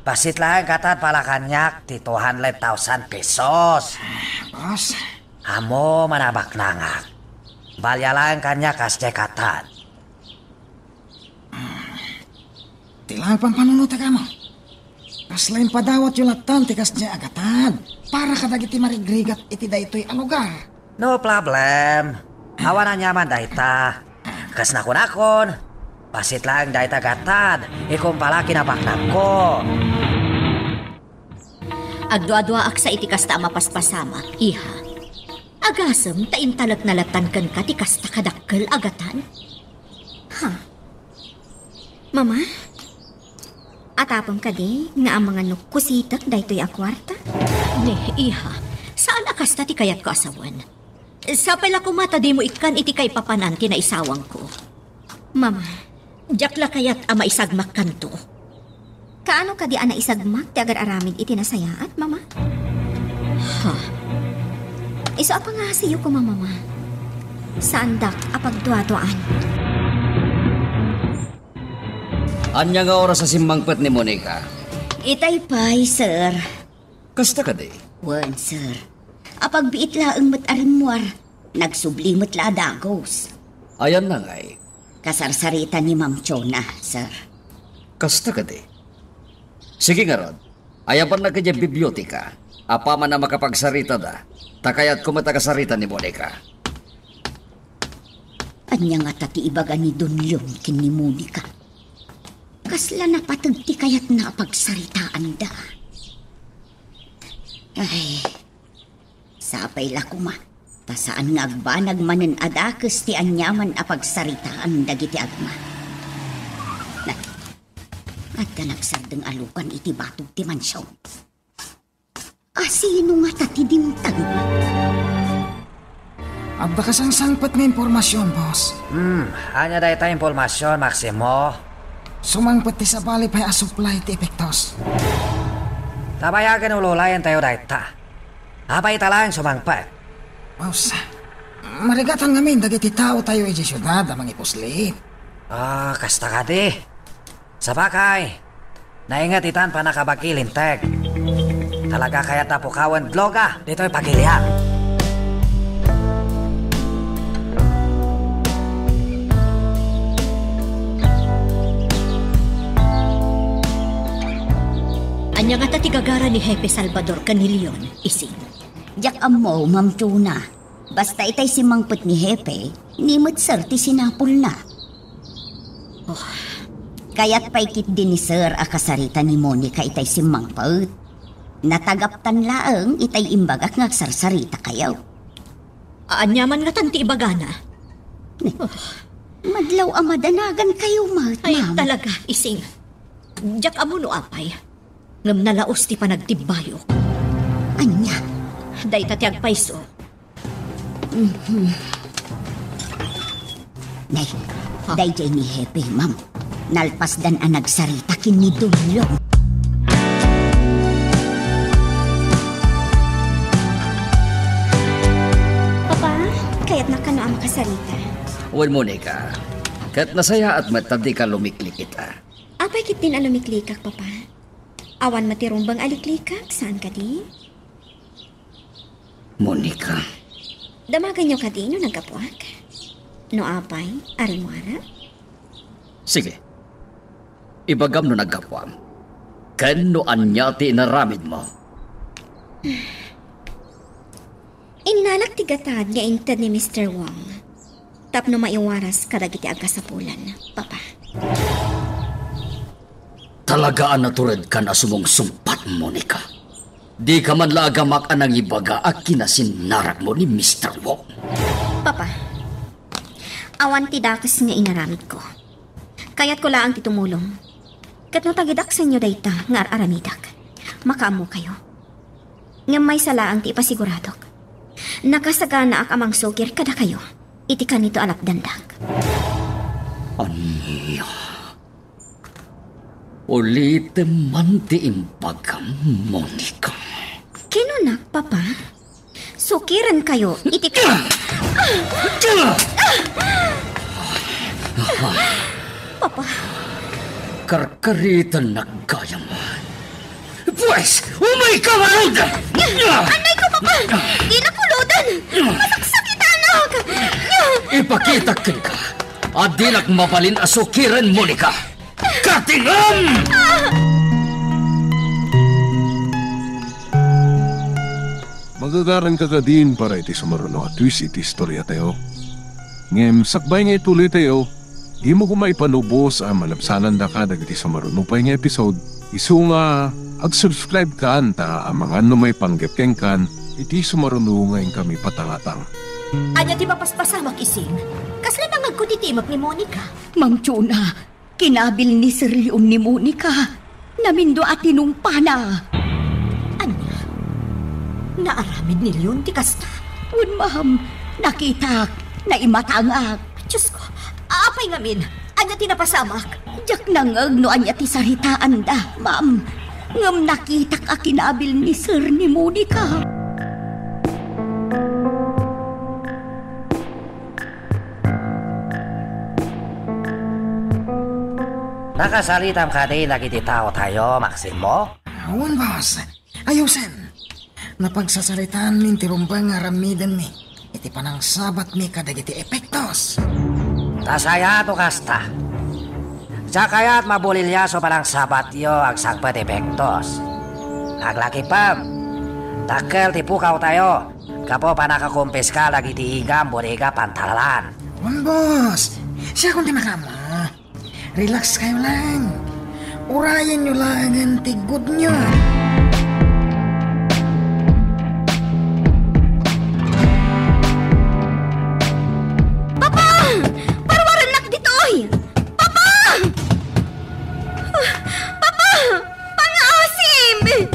Bassit laeng gatad pala kaniak ti two hundred thousand pesos. Boss. Ammo, manabaknangak. Balia laeng kaniak kasdiay gatad. Ti laeng pampanunotek, Amo. Kasla impadawatyo lattan ti kasdiay a gatad para kadagiti marigrigat iti daytoy a lugar. No problem. Awan aniaman dayta. Kas nakunakon, bassit laeng dayta gatad, ikumpara ken nabaknangko. Agduaduaak sa iti kasta a mapaspasamak, iha. Agasem ta intalekna lattan kenka ti kasta kadakkel a gatad? Ha? Mama? Atapem kadi nga amangan no kusitek daytoy a kuarta? Ne, iha, saan a kasta ti kayatko a sawen. Sapay la koma ta dimo ikkan iti kaipapanan ti naisawangko. Mama. Diak la kayat a maisagmakkanto. Kaano kadi a naisagmak ti agar-aramid iti nasayaat, Mama? Ha? Isu a pangngasiyo koma, Mama. Saandak a pagduaduaan. Ania nga oras a simmangpet ni Monica? Itay pay, sir. Kasta kadi? Wen, sir. Apagbiit laeng met a rimmuar. Nagsubli met la a dagus. Ayanna ngay? Kasarsarita ni Ma'am Chona, sir. Kasta kadi? Sige ngarud, ayabannak idiay biblioteka. Apaman a makapagsaritada, ta kayatko met a kasarita ni Monica. Ania ngata ti ibaga ni Don Leon ken ni Monica? Kasla napateg ti kayatna a pagsaritaanda. Ay, sapay la koma, ta saan nga agbanag manen a dakes ti aniaman a pagsaritaan dagiti agma. Na, adda nagsardeng a lukan iti batog ti mansion. Asino ngata ti dimteng? Adda kasangsangpet nga impormasion, boss. Hmm, ania dayta impormasion, Maximo? Sumangpet ti sabali pay a supply ti epektos. Tabayagen ululayen tayo dayta. Apay ita laeng sumangpet? Boss, marigatan ngamin dagiti tao tayo idiay siudad a mangipuslit. Ah, kasta kadi. Sabakay, nainget itan pannakabagi linteg. Talaga kayat a pukawen droga ditoy pagilian. Ania ngata ti gagara ni Hepe Salvador ken ni Leon, Ising? Diak ammo, Ma'am Chona. Basta itay simmangpet ni Hepe, ni met sir ti sinapulna. Oh. Kayat pay ketdi ni sir a kasarita ni Monica itay simmangpet. Natagaptan laeng itay imbagak nga agsarsarita kayo. Ania man ngatan ti ibagana? Madlaw a madanagan kayo met, Ay, ma'am. Talaga, Ising. Diak ammo no apay. Ngem nalaus ti panagtibbayok. Ania? Dayta ti agpayso. Mhm. Nay, Ha? Daydiay ni Hepe, ma'am. Nalpasdan a nagsarita ken ni Don Leon. Papa, kayatnak kano a makasarita. Wen, Monica, ket nasayaat met ta dika lumiklikita. Apay ketdin a lumiklikak, Papa? Awan met ti rumbeng a liklikak, saan kadi? Monica. Damagenyo kadi no naggapuak? No apay, arimmuara? Sige. Ibagam no naggapuam. Ken no ania ti inaramidmo. Innalak ti gatad nga inted ni Mister Wong tapno maiwaras kadagiti agkasapulan, Papa. Talaga a naturedkan a sumungsungbat, Monica. Dika man la agamak a nangibaga a kinasinnarakmo ni Mister Wong. Papa, awan ti dakes nga inaramidko. Kayatko laeng ti tumulong. Ket no tagidaksenyo dayta nga ar-aramidek, makaammokayo. Ngem maysa laeng ti ipasiguradok. Nakasaganaak a mangsukir kadakayo iti kanito a lapdandak. Ania? Ulitem man ti imbagam, Monica. Kinunak, Papa. Sukirenkayo iti Papa. Karkaritennak gayam. Pwes, umayka ngarud! Anayko, Papa! Dinak uloden! Masaksakitanak! Ipakitak kenka a dinak mabalin a sukiren, Monica! Katingam! Magagaranka kadin para iti sumaruno a twist iti istoriatayo. Ngem sakbay nga ituloytayo, dimo koma ipanubos a malabsanandaka dagiti sumaruno pay nga episode. Isu nga, ag-subscribe kan ta amangan no maipanggep kenkan iti sumaruno nga inkami patangatang. Ania ti mapaspasamak, Ising? Kasla nangagko ti timek ni Monica? Ma'am Chona, kinabil ni Sir Leon ni Monica. Namindua ti nungpana. Ania? Naaramid ni Leon ti kasta? Wen, ma'am. Nakitak, naimatangak. Diosko, apay ngamin? Ania ti napasamak? Diak nangngeg no ania ti saritaanda, ma'am. Ngem nakitak a kinabil ni Sir ni Monica. Nakasaritam kadi dagiti taotayo, Maximo? Wen, boss. Ayusen. Napagsasaritaanmin ti rumbeng nga aramidenmi iti panangsabatmi kadagiti epektos. Ta sayaat no kasta. Diak kayat mabulilias so panangsabatyo agsangpet epektos. Aglakipem, dakkel ti pukawtayo gapu panakakumpiska dagiti igam, bodega, pantalalan. Wen, boss. Siakon ti makaammo. Relax kayo lang. Urayenyo laengen ti gudnyo. Papa! Parwarennak ditoy! Papa! Papa! Pangaasim!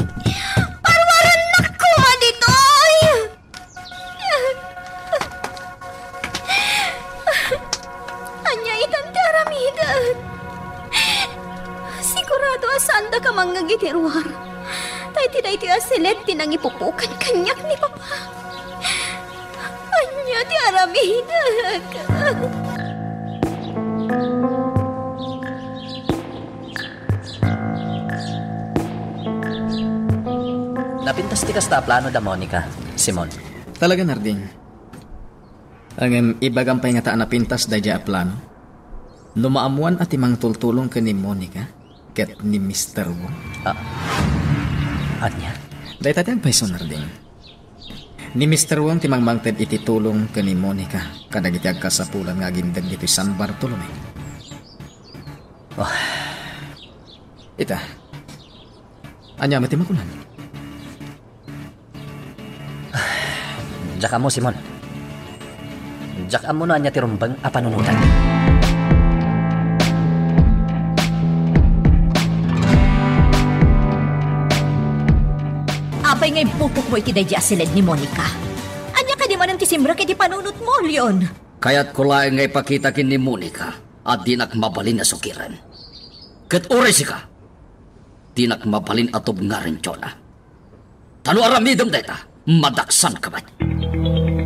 Parwarennak koma ditoy! Ania itan ti aramidek? Sigurado a saandaka mangngeg iti ruar. Ta iti daytoy a siled ti nangipupukan kaniak ni Papa. Ania ti aramidek? Napintas ti kasta a plano da Monica, Simon. Talaga, Narding. Ngem ibagam pay ngata a napintas daydiay a plano. No maammoan a ti mangtultulong ken ni Monica ket ni Mister Wong. Ah. Ania? Dayta ti agpayso, Narding. Ni Mister Wong ti mangmangted iti tulong ken ni Monica kadagiti agkasapulan nga agindeg ditoy San Bartolome. Oh. Ita, ania met ti makunan? Diak ammo, Simon. Diak ammo no ania ti rumbeng a panunotan. Apay nga impupokmo iti daydiay a siled ni Monica? Ania kadi manen ti simrek iti panunotmo, Leon? Kayatko laeng nga ipakita ken ni Monica a dinak mabalin a sukiren. Ket uray sika, dinak mabalin a tubngaren, Jonah. Ta no aramidem dayta, madaksanka met.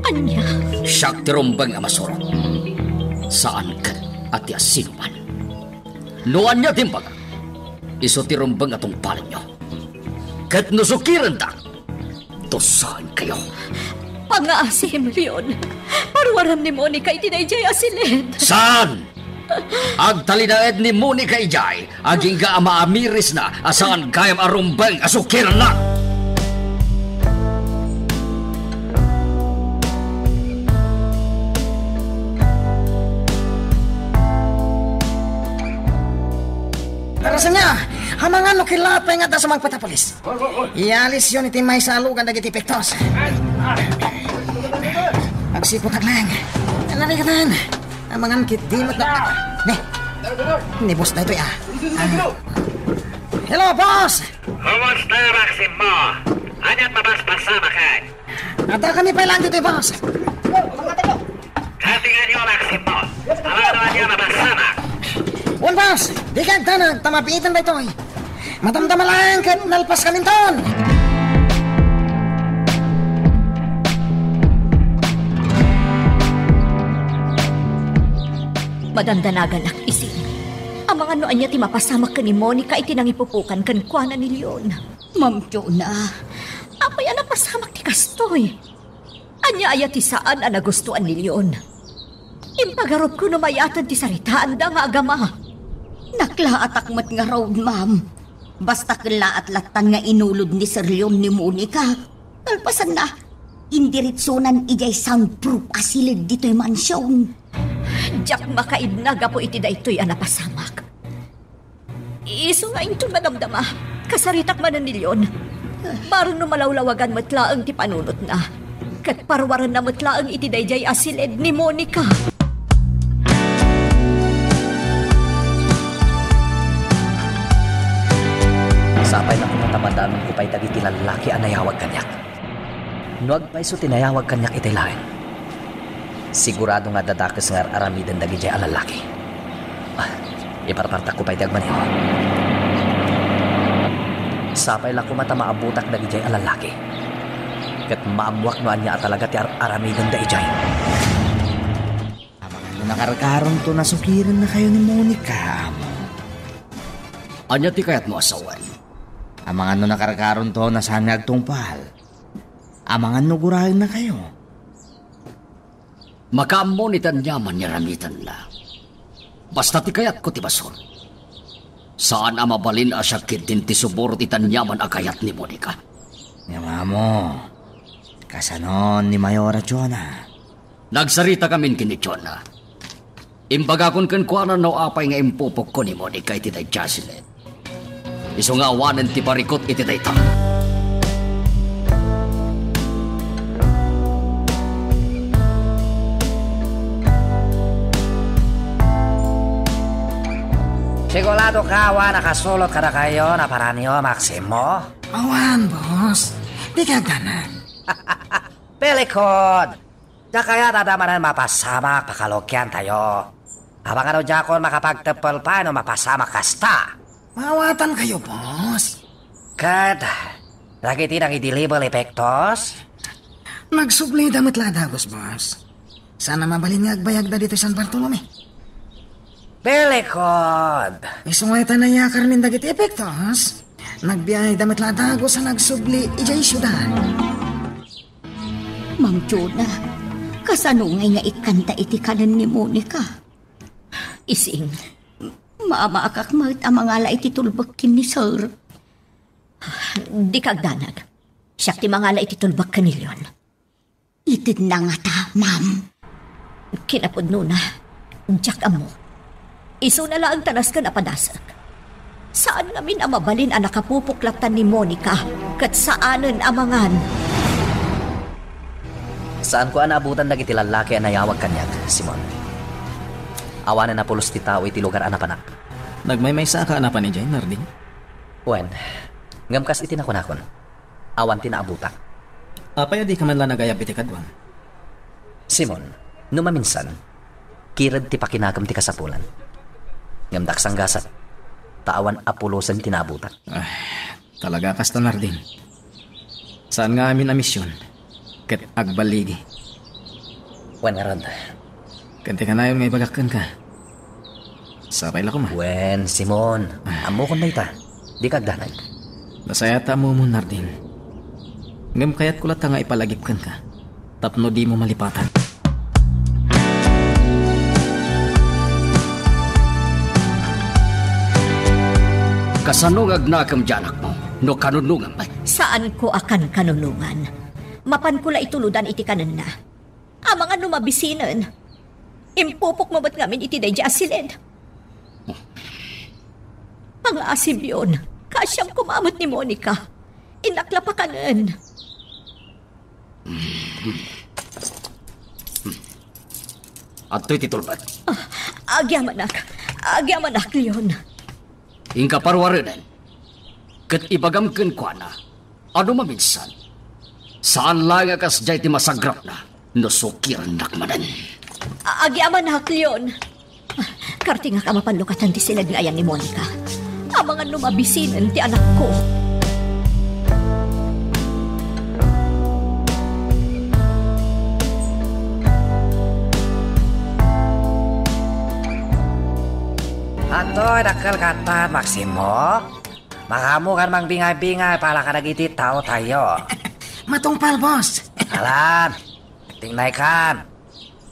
Ania? Siak ti rumbeng a masurot. Saan ket a ti asinoman. No ania ti imbagak, isu ti rumbeng a tungpalenyo. Ket no sukirendak, dusaenkayo. Pangngaasim, Leon. Paruarem ni Monica iti daydiay a siled. Saan? Agtalinaed ni Monica idiay, agingga a maamirisna a saan gayam a rumbeng a sukirenna. Tara, sanya! Amangan no kilaat pay nga adda sumangpet a pulis. Ialisyon iti maysa a lugan dagiti epektos. Agsiputak lang. Narikatan. Amangan ket di met na. Ne. Ni boss daytoy, ah. Ah. Hello, boss! Kumusta, Maximo? Ania't mapaspasamak? Adda kami pay lang ditoy, boss. Katingan yo, Maximo. Amangan no ania mapaspasamak. Wen, boss. Dika agdanag, ta mabiitan daytoy. Madamdama laeng ket nalpaskaminton. Madandanaganak, Ising. Amangan no ania ti mapasamak ken ni Monica iti nangipupokan kenkuana ni Leon. Ma'am Jonah. Apay a napasamak ti kastoy? Ania aya ti saan a nagustoan ni Leon? Impagarupko no mayatan ti saritaanda nga agama. Naklaatak met ngarud, ma'am. Basta kellaat lattan nga inulod ni Sir Leon ni Monica. Kalpasanna, indiritsonan idiay soundproof a siled ditoy mansion. Diak makaidna gapu iti daytoy a napasamak. Isu nga inton madamdama, kasaritak manen ni Leon. Baro no malawlawagan met laeng ti panunotna. Ket paruarenna met laeng iti daydiay a siled ni Monica. Sapay la koma ta madamagko pay dagiti lallaki a nayawag kaniak. No agpayso ti nayawag kaniak itay laeng, sigurado nga adda dakes nga ar-aramiden dagidiay a lallaki. Ah, iparpartakko pay ti agmaneho. Sapay la koma ta maabutak dagidiay a lallaki. Ket maammoak no ania a talaga ti ar-aramidenda idiay. Amangan no nakarkaronto, nasukirennakayo ni Monica, amo. Ania ti kayatmo a sawen? Amangan no nakarkaronto, no saan nga agtungpal. Amangan no guraennakayo. Makaammo ni ti aniaman nga aramidenna. Basta ti kayatko ti basol. Saan a mabalin a siak ketdin ti sumurot iti aniaman a kayat ni Monica. Ngem amo, kasano ni Mayor a Jonah? Nagsaritakamin ken ni Jonah. Imbagakon kenkuana no apay nga impupokko ni Monica iti daydiay a siled. Isu nga awanen ti parikut iti dayta. Sigurado ka a nakasulot kadakayo naparanyo, Maximo? Awan, boss. Dika agdanag. Pelikod! Diak kayat a adda manen mapasamak pakalukiantayo. Amangan no diakon makapagteppel pay no mapasamak kasta. Maawatankayo, boss. Ket, dagiti nangideliver epektos? Nagsublida met la a dagus, boss. Saan a mabalin nga agbayagda ditoy San Bartolome. Pelikod! Isu nga ita nayakarmin dagiti epektos. Nagbiayda met la a dagus a nagsubli idiay siudad. Ma'am Jonah, kasano ngay nga ikkanta iti kanen ni Monica? Ising, maamaakak met a mangala iti tulbek ken ni Sir. Dika agdanag. Siak ti mangala iti tulbek ken ni Leon. Itedna ngata, ma'am? Kinapudnona, diak ammo. Isuna laeng ta nasken a padasek. Saan ngamin a mabalin a nakapupok latta ni Monica, ket saanen a mangan. Saanko a naabutan dagiti lallaki a nayawag kaniak, Simon. Awanen a pulos ti tao iti lugar a napanak. Nagmaymaysa ka a napan idiay, Nardin? Wen, ngem kas iti nakunakon, awan ti naabutak. Apay a dika man la nagayab iti kaduam? Simon, no maminsan, kired ti pakinakam ti kasapulan. Ngem daksang gasat, ta awan a pulosen ti naabutak. Ah, talaga kasta, Nardin. Saan nga amin a mision, ket agballigi. Wen ngarud. Ken ti kanayon nga ibagak kenka. Sapay la koma. Wen, Simon, ammokon dayta. Dika agdanag. Nasayaat ta ammomon, Nardin. Ngem kayatko latta nga ipalagip kenka tapno dimo malipatan. Kasano nga agnakem ti anakmo no kanunongan met? Saanko a kankanunongan. Mapanko la itulodan iti kanenna. Amangan no mabisinen. Impupokmo met ngamin iti daydiay a siled. Pangaasim, Leon, kaasiam koma met ni Monica. Innak la pakanen. Adtoy ti tulbad. Ah, agyamanak. Agyamanak, Leon. Inka paruarenen, ket ibagam kenkuana a no maminsan, saan laeng a kasdiay ti masagrapna no sukirennak manen. A-, agyamanak, Leon. Kartingak a mapan lukatan ti siled nga ayan ni Monica. Amangan no mabisinen ti anakko. Adtoy, dakkel katan, Maximo. Makaammokan mangbingay-bingay para kadagiti taotayo. Matungpal, boss. Alan, tingnaykan.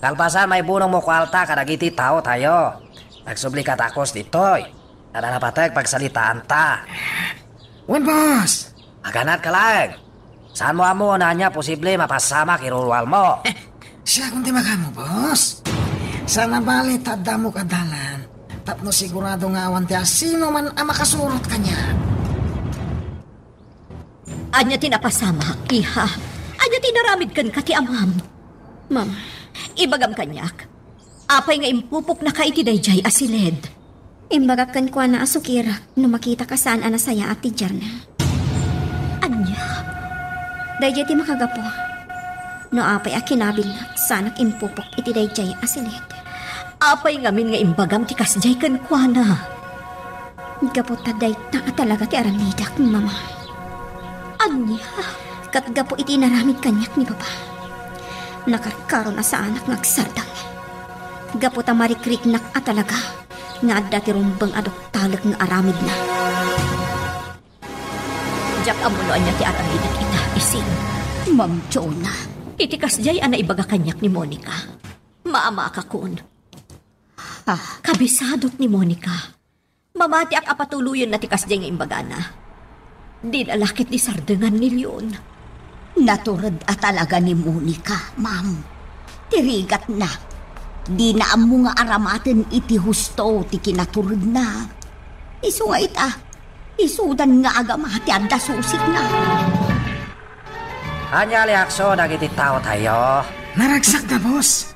Kalpasan, maibunongmo kuarta kadagiti taotayo. Nagsubli ka takos ditoy. Adda napateg pagsalitaanta. Wen, boss. Aganatka laeng. Saanmo ammo no ania posible mapasamak iruruarmo? Siakon ti makaammo, boss. Saan a bale ta adda ammok a dalan tapno sigurado nga awan ti asinoman a makasurot kaniak. Ania ti napasamak, iha? Ania ti inaramid kenka ti amam? Mama. Ibagam kaniak, apay nga impupoknaka iti daydiay a siled? Imbagak kenkuana a sukir no makitaka saan a nasayaat ti diarna. Ania? Daydiay ti makagapu no apay a kinabilnak saanak impupok iti daydiay a siled. Apay ngamin nga imbagam ti kasdiay kenkuana? Gapu ta dayta a talaga ti aramidak, Mama. Ania? Ket gapu iti inaramid kaniak ni Papa, nakarkaron a saanak nga agsardeng. Gapu ta marikriknak a talaga nga adda ti rumbeng a duktalek nga aramidna. Diak ammo no ania ti aramidak ita, Ising. Ma'am Jonah. Iti kasdiay a naibaga kaniak ni Monica, maamakakon. Ah. Kabisadok ni Monica. Mamatiak a patuloyenna ti kasdiay nga imbagana. Dina la ketdi sardengan ni Leon. Natured a talaga ni Monica, ma'am. Ti rigatna, dina ammo nga aramaten iti husto ti kinaturedna. Isu nga ita, isudan nga agama ti adda susikna. Ania reaksion dagiti taotayo? Naragsak da, boss.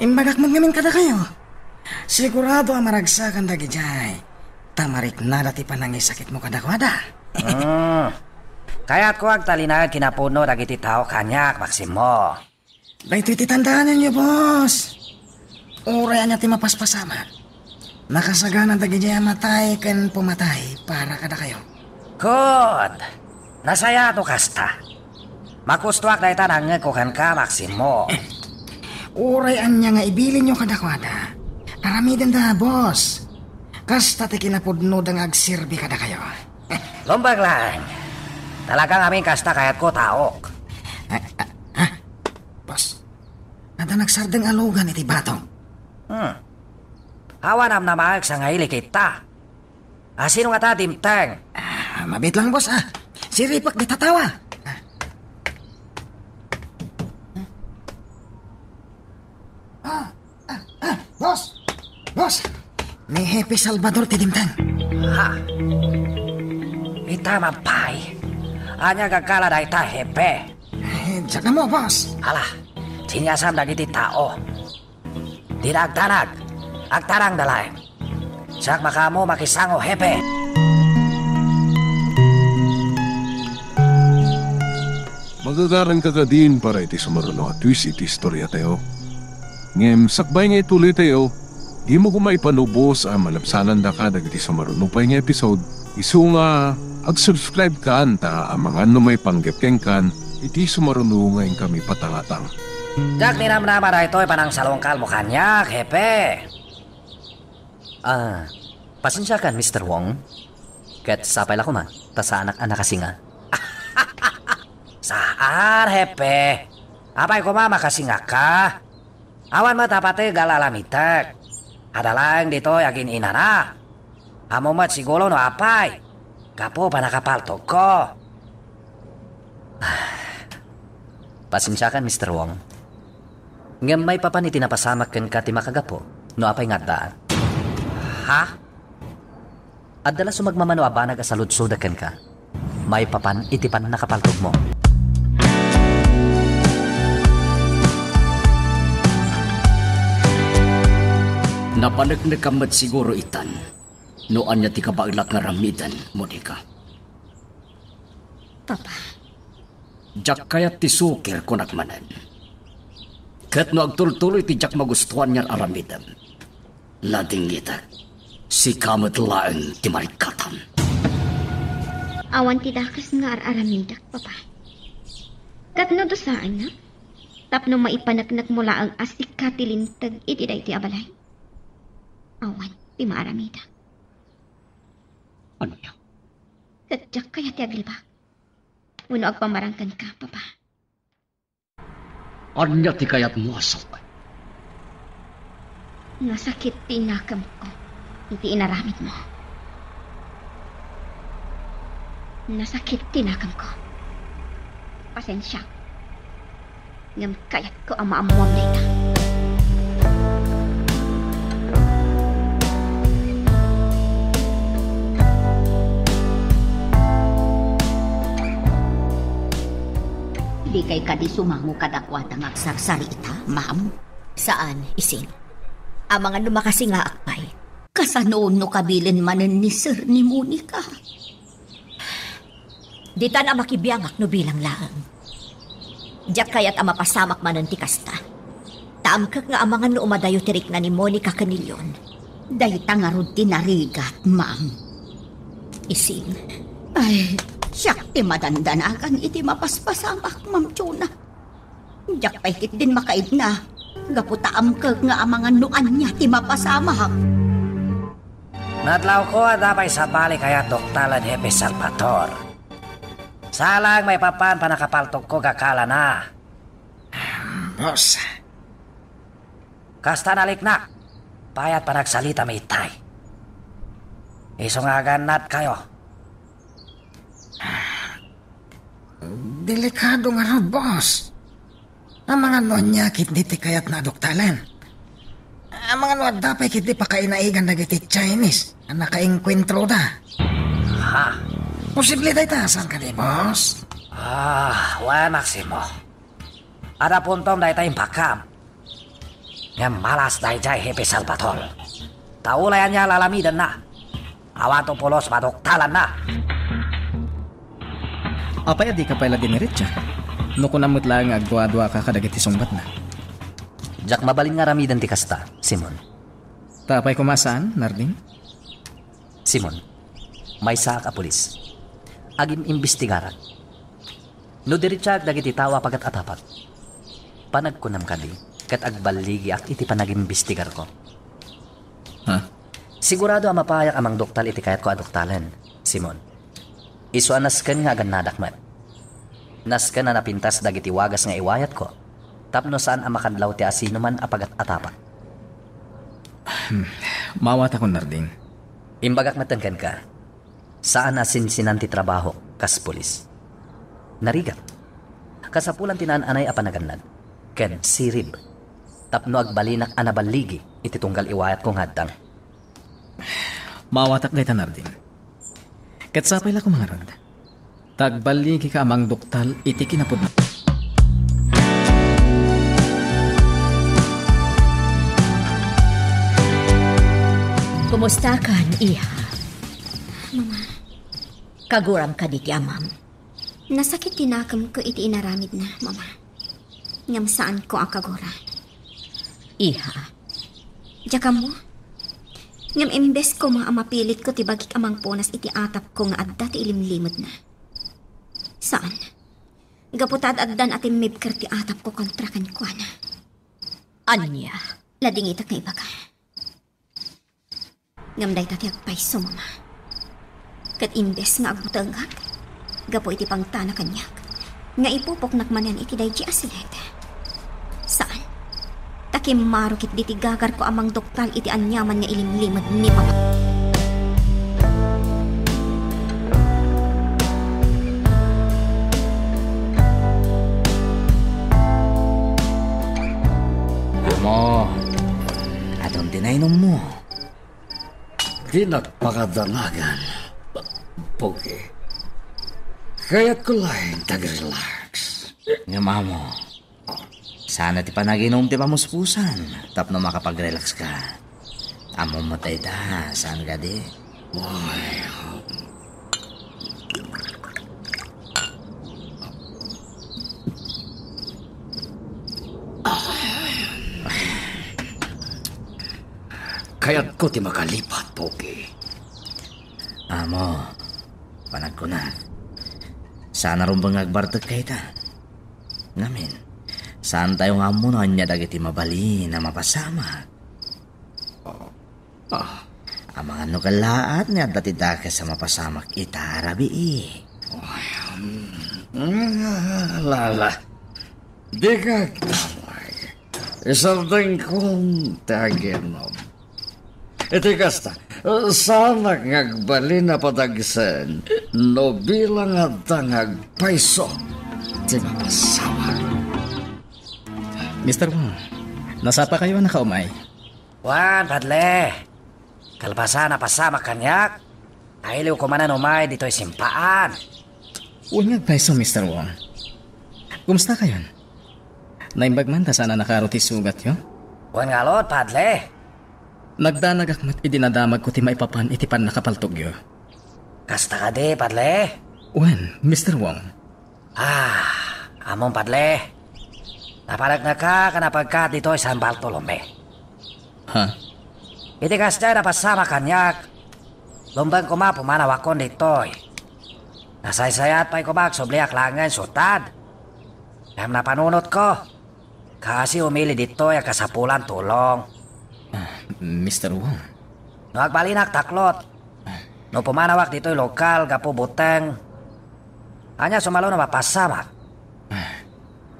Imbagak met ngamin kadakayo. Sigurado a maragsakan dagidiay. Ta mariknada ti panangisakitmo kadakuada. Hmm. Kayatko agtalinaed kinapudno dagiti tao kaniak, Maximo. Daytoy ti tandaanenyo, boss. Uray ania ti mapaspasamak, nakasagana dagidiay a matay ken pumatay para kadakayo. Good. Nasayaat no kasta. Makustoak dayta nangngegko kenka, Maximo. Uray ania nga ibilinyo kadakuada, aramidenda, boss. Kasta ti kinapudnoda nga agserbi kadakayo. Lumbag laeng. Talaga ngamin kasta kayatko taok. Ah, ah, ah. Boss, adda nagsardeng a lugan iti batok. Hmm. Awan namnamaek sa nga ilikita. Asino ngata dimteng? Ah, Ah, mabiit lang, boss, ah. Siripek dita tawa. Ah, ah, ah, boss! Boss! Ni Hepe Salvador ti dimteng. Ha? Ita man pay. Ania gagkala dayta, Hepe? Eh, diak ammo, boss. Hala, siniasam dagiti tao. Dida agtanag. Agtarangda laeng. Siak makaammo makisango, Hepe. Magagaranka kadin para iti sumaruno a twist iti istoriatayo. Ngem sakbay nga ituloytayo, dimo koma ipanubos a malabsanandaka dagiti sumaruno pay nga episode, isu nga ag-subscribe kan ta amangan no maipanggep kenkan iti sumaruno nga inkami patangatang. Diak ninamnama daytoy panangsalungkalmo kaniak, Hepe. Ah, pasensiakan, Mister Wong. Ket sapay la koma, ta saanak a nakasinga. Saan, Hepe? Apay koma makasingaka? Awan met a pateg a lalamitek. Adda laeng ditoy agin-inana. Ammom met siguro no apay. Gapu pannakapaltogko. Pasensiakan, Mister Wong. Ngem maipapan iti napasamak kenka ti makagapu no apay nga addaan. Ha? Adda la sumagmamano a banag a saludsodek kenka maipapan iti pannakapaltogmo. Napaneknekam met siguro itan no ania ti kabaelak nga aramiden, Monica. Papa. Diak kayat ti sukir, kunak manen. Ket no agtultuloy ti diak magustuan nga ar-aramidem, nadingitek, sika met laeng ti marikatan. Awan ti dakes nga ar-aramidek, Papa. Ket no dusaennak, tapno maipaneknekmo laeng a sika ti linteg iti daytoy a balay, awan ti maaramidek. Ania? Ket diak kayat ti aglibak wenno agpamarang kenka, Papa. Ania ti kayatmo a sawen? Nasakit ti inakemko iti inaramidmo. Nasakit ti inakemko. Pasensiak. Ngem kayatko a maammuam dayta. Dikay kadi sumango kadakuada nga agsarsarita, ma'am? Saan, Ising. Amangan no makasingaak pay. Kasano no kabilen manen ni Sir ni Monica? Ditan a makibiangak no bilang laeng. Diak kayat a mapasamak manen ti kasta. Ta amkek nga amangan no umadayo ti rikna ni Monica ken ni Leon. Dayta ngarud ti narigat, ma'am. Ising. Ay, siak ti madandanagan iti mapaspasamak, Ma'am Jonah. Diak pay ketdin makaidna, gapu ta amkek nga amangan no ania ti mapasamak. Nadlawko, adda pay sabali kayat doktalan, Hepe Salvador. Saan laeng maipapan pannakapaltogko gakalana. Boss. Kasta naliknak, payat panagsalita mi itay. Isu nga agannadkayo. Delikado ngarud, boss. Amangan no ania ketdi ti kayatna a doktalan. Amangan no adda pay ketdi pakainaigan dagiti Chinese a nakaengkuentroda. Ha? Posible dayta, saan kadi, boss? Ah, wen, Maximo. Adda puntom dayta imbagam. Ngem malas daydiay, Hepe Salvador. Ta ulay ania lalamidenna, awanto pulos madoktalanna. Apay a dika pay la diniretsa? No kunam met laeng nga agduaduaka kadagiti sungbatna. Diak mabalin nga aramiden ti kasta, Simon. Ta apay koma saan, Narding? Simon, maysaak a pulis. Agim-imbestigarak. No diretsaak dagiti tao a pagat-atapak, panagkunam kadi ket agballigiak iti panagimbestigarko. Ha? Sigurado a mapayak a mangduktal iti kayatko a duktalen, Simon. Isu a nasken nga agannadak met. Nasken a napintas dagiti wagas nga iwayatko tapno saan a makadlaw ti asinoman a pagat-atapak. Hmm, maawatakon, Narding. Imbagak metten kenka. Saan a sinsinan ti trabaho kas pulis. Narigat. Kasapulan ti naan-anay a panagannad ken sirib tapno agbalinak a naballigi iti tunggal iwayatko nga addang. Maawatak dayta, Nardin. Ket sapay la koma ngarud ta agballigika a mangduktal iti kinapudno. Kumustakan, iha? Mama. Kaguram kadi ti amam? Nasakit ti nakemko iti inaramidna, Mama. Ngem saanko a kagura. Iha. Diak ammo. Ngem imbes koma a mapilitko ti bagik a mangpunas iti atapko nga adda ti ilimlimedna. Saan. Gapu ta ad-addan a timmibker ti atapko kontra kenkuana. Ania? Ladingitak nga ibaga. Ngem dayta ti agpayso, Mama. Ket imbes nga agbutengak gapu iti pangtana kaniak, nga ipupoknak manen iti daydi a siled. Saan. Ta kimmaro ketdi ti gagarko a mangduktal iti aniaman nga ilimlimed ni Mama. Amo, adun ti nainummo. Dinak pakadanagan, Pogi. Kayatko laeng ti ag-relax. Ngem amo, saan ti panaginum ti pamuspusan tapno makapag-relax ka. Ammom met dayta, saan kadi? Ay, kayatko ti makalipat, Pogi. Amo, panagkunak, saan a rumbeng nga agbartek dayta. Ngamin, saantayo nga ammo no ania dagiti mabalin a mapasamak. Ah. Amangan no kellaat nga adda ti dakes a mapasamak ita a rabii. Ay, um, ala, ala. Dika agdamag. Isardengkon ti aginom. Iti kasta, saanak nga agbalin a padagsen no bilang adda nga agpayso ti mapasamak. Mister Wong, nasapakayo a nakaumay? Wen, Padle. Kalpasan a pasamak kaniak, ailiwko manen umay ditoy simpaan. Wen nga agpayso, Mister Wong. Kumusta kayon? Naimbag man ta saan a nakaro ti sugatyo? Wen ngarud, Padle. Nagdanagak met idi nadamagko ti maipapan iti pannakapaltogyo. Kasta kadi, Padle? Wen, Mister Wong. Ah, ammom, Padle. Napanekneka ken napagka ditoy San Bartolome. Ha? Iti kasta a napasamak kaniak, rumbeng koma pumanawakon ditoy. Nasaysayat pay koma agsubliak laengen sultad. Ngem napanunotko. Kasi umili ditoy a kasapulan tulong. Ah, Mister Wong. No agbalinak taklot, no pumanawak ditoy lokal gapu buteng, ania sumalo no mapasamak? Ah.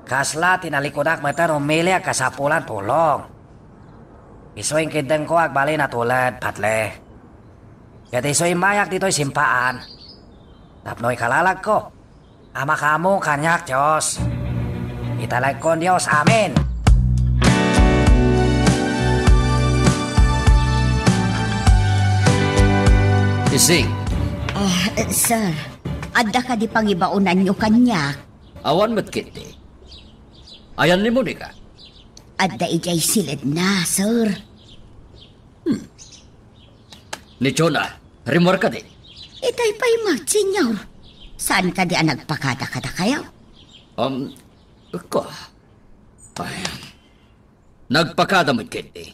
Kasla ti nalikudak met a umili a kasapulan tulong. Isu inkiddengko agbalin a tuled, Padle. Ket isu immayak ditoy simpaan. Tapno ikalalagko. A makaammo kaniak, Dios. Italagkon, Dios. Amen. Ising. Ah, eh, sir, adda kadi pangibaonanyo kaniak? Awan met ketdi. Ayanna ni Monica? Adda idiay siledna, sir. Hmm. Ni Jonah, rimmuar kadi? Itay pay met, Senyor. Saan kadi a nagpakada kadakayo? Um, ko. Ay. Nagpakada met ketdi.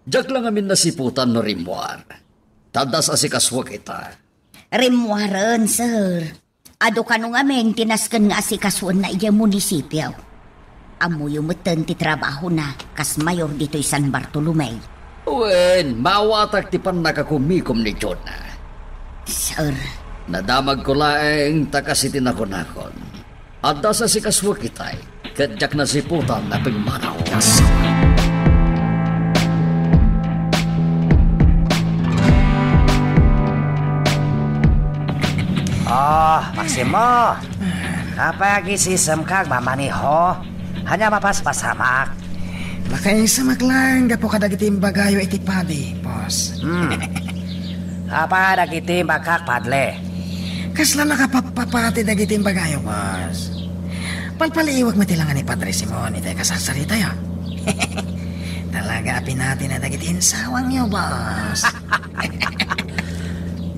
Diak la ngamin nasiputan no rimmuar. Ta adda sa asikasuak ita. Rimmuaren, sir. Adu kano ngamin ti nasken nga asikasuenna idiay munisipio. Ammoyo metten ti trabahona kas mayor ditoy San Bartolome. Wen, maawatak ti pannakakumikom ni Jonah. Sir. Nadamagko laeng ta kas iti nakunakon. Adda sa asikasuak itay, ket diak nasiputan a pimmanaw. Ah, Maximo! Apay agisisemka agmamaniho? Ania mapaspasamak? Makaisimek laeng gapu kadagiti imbagayo iti padi, boss. Hmm. Apay dagiti imbagak, Padre? Kasla nakapappapati dagiti imbagayo, boss. Palpaliiwek met ti langa ni Padre Simon iti kasarsaritayo. Talaga a pinatina dagiti insawangyo, boss.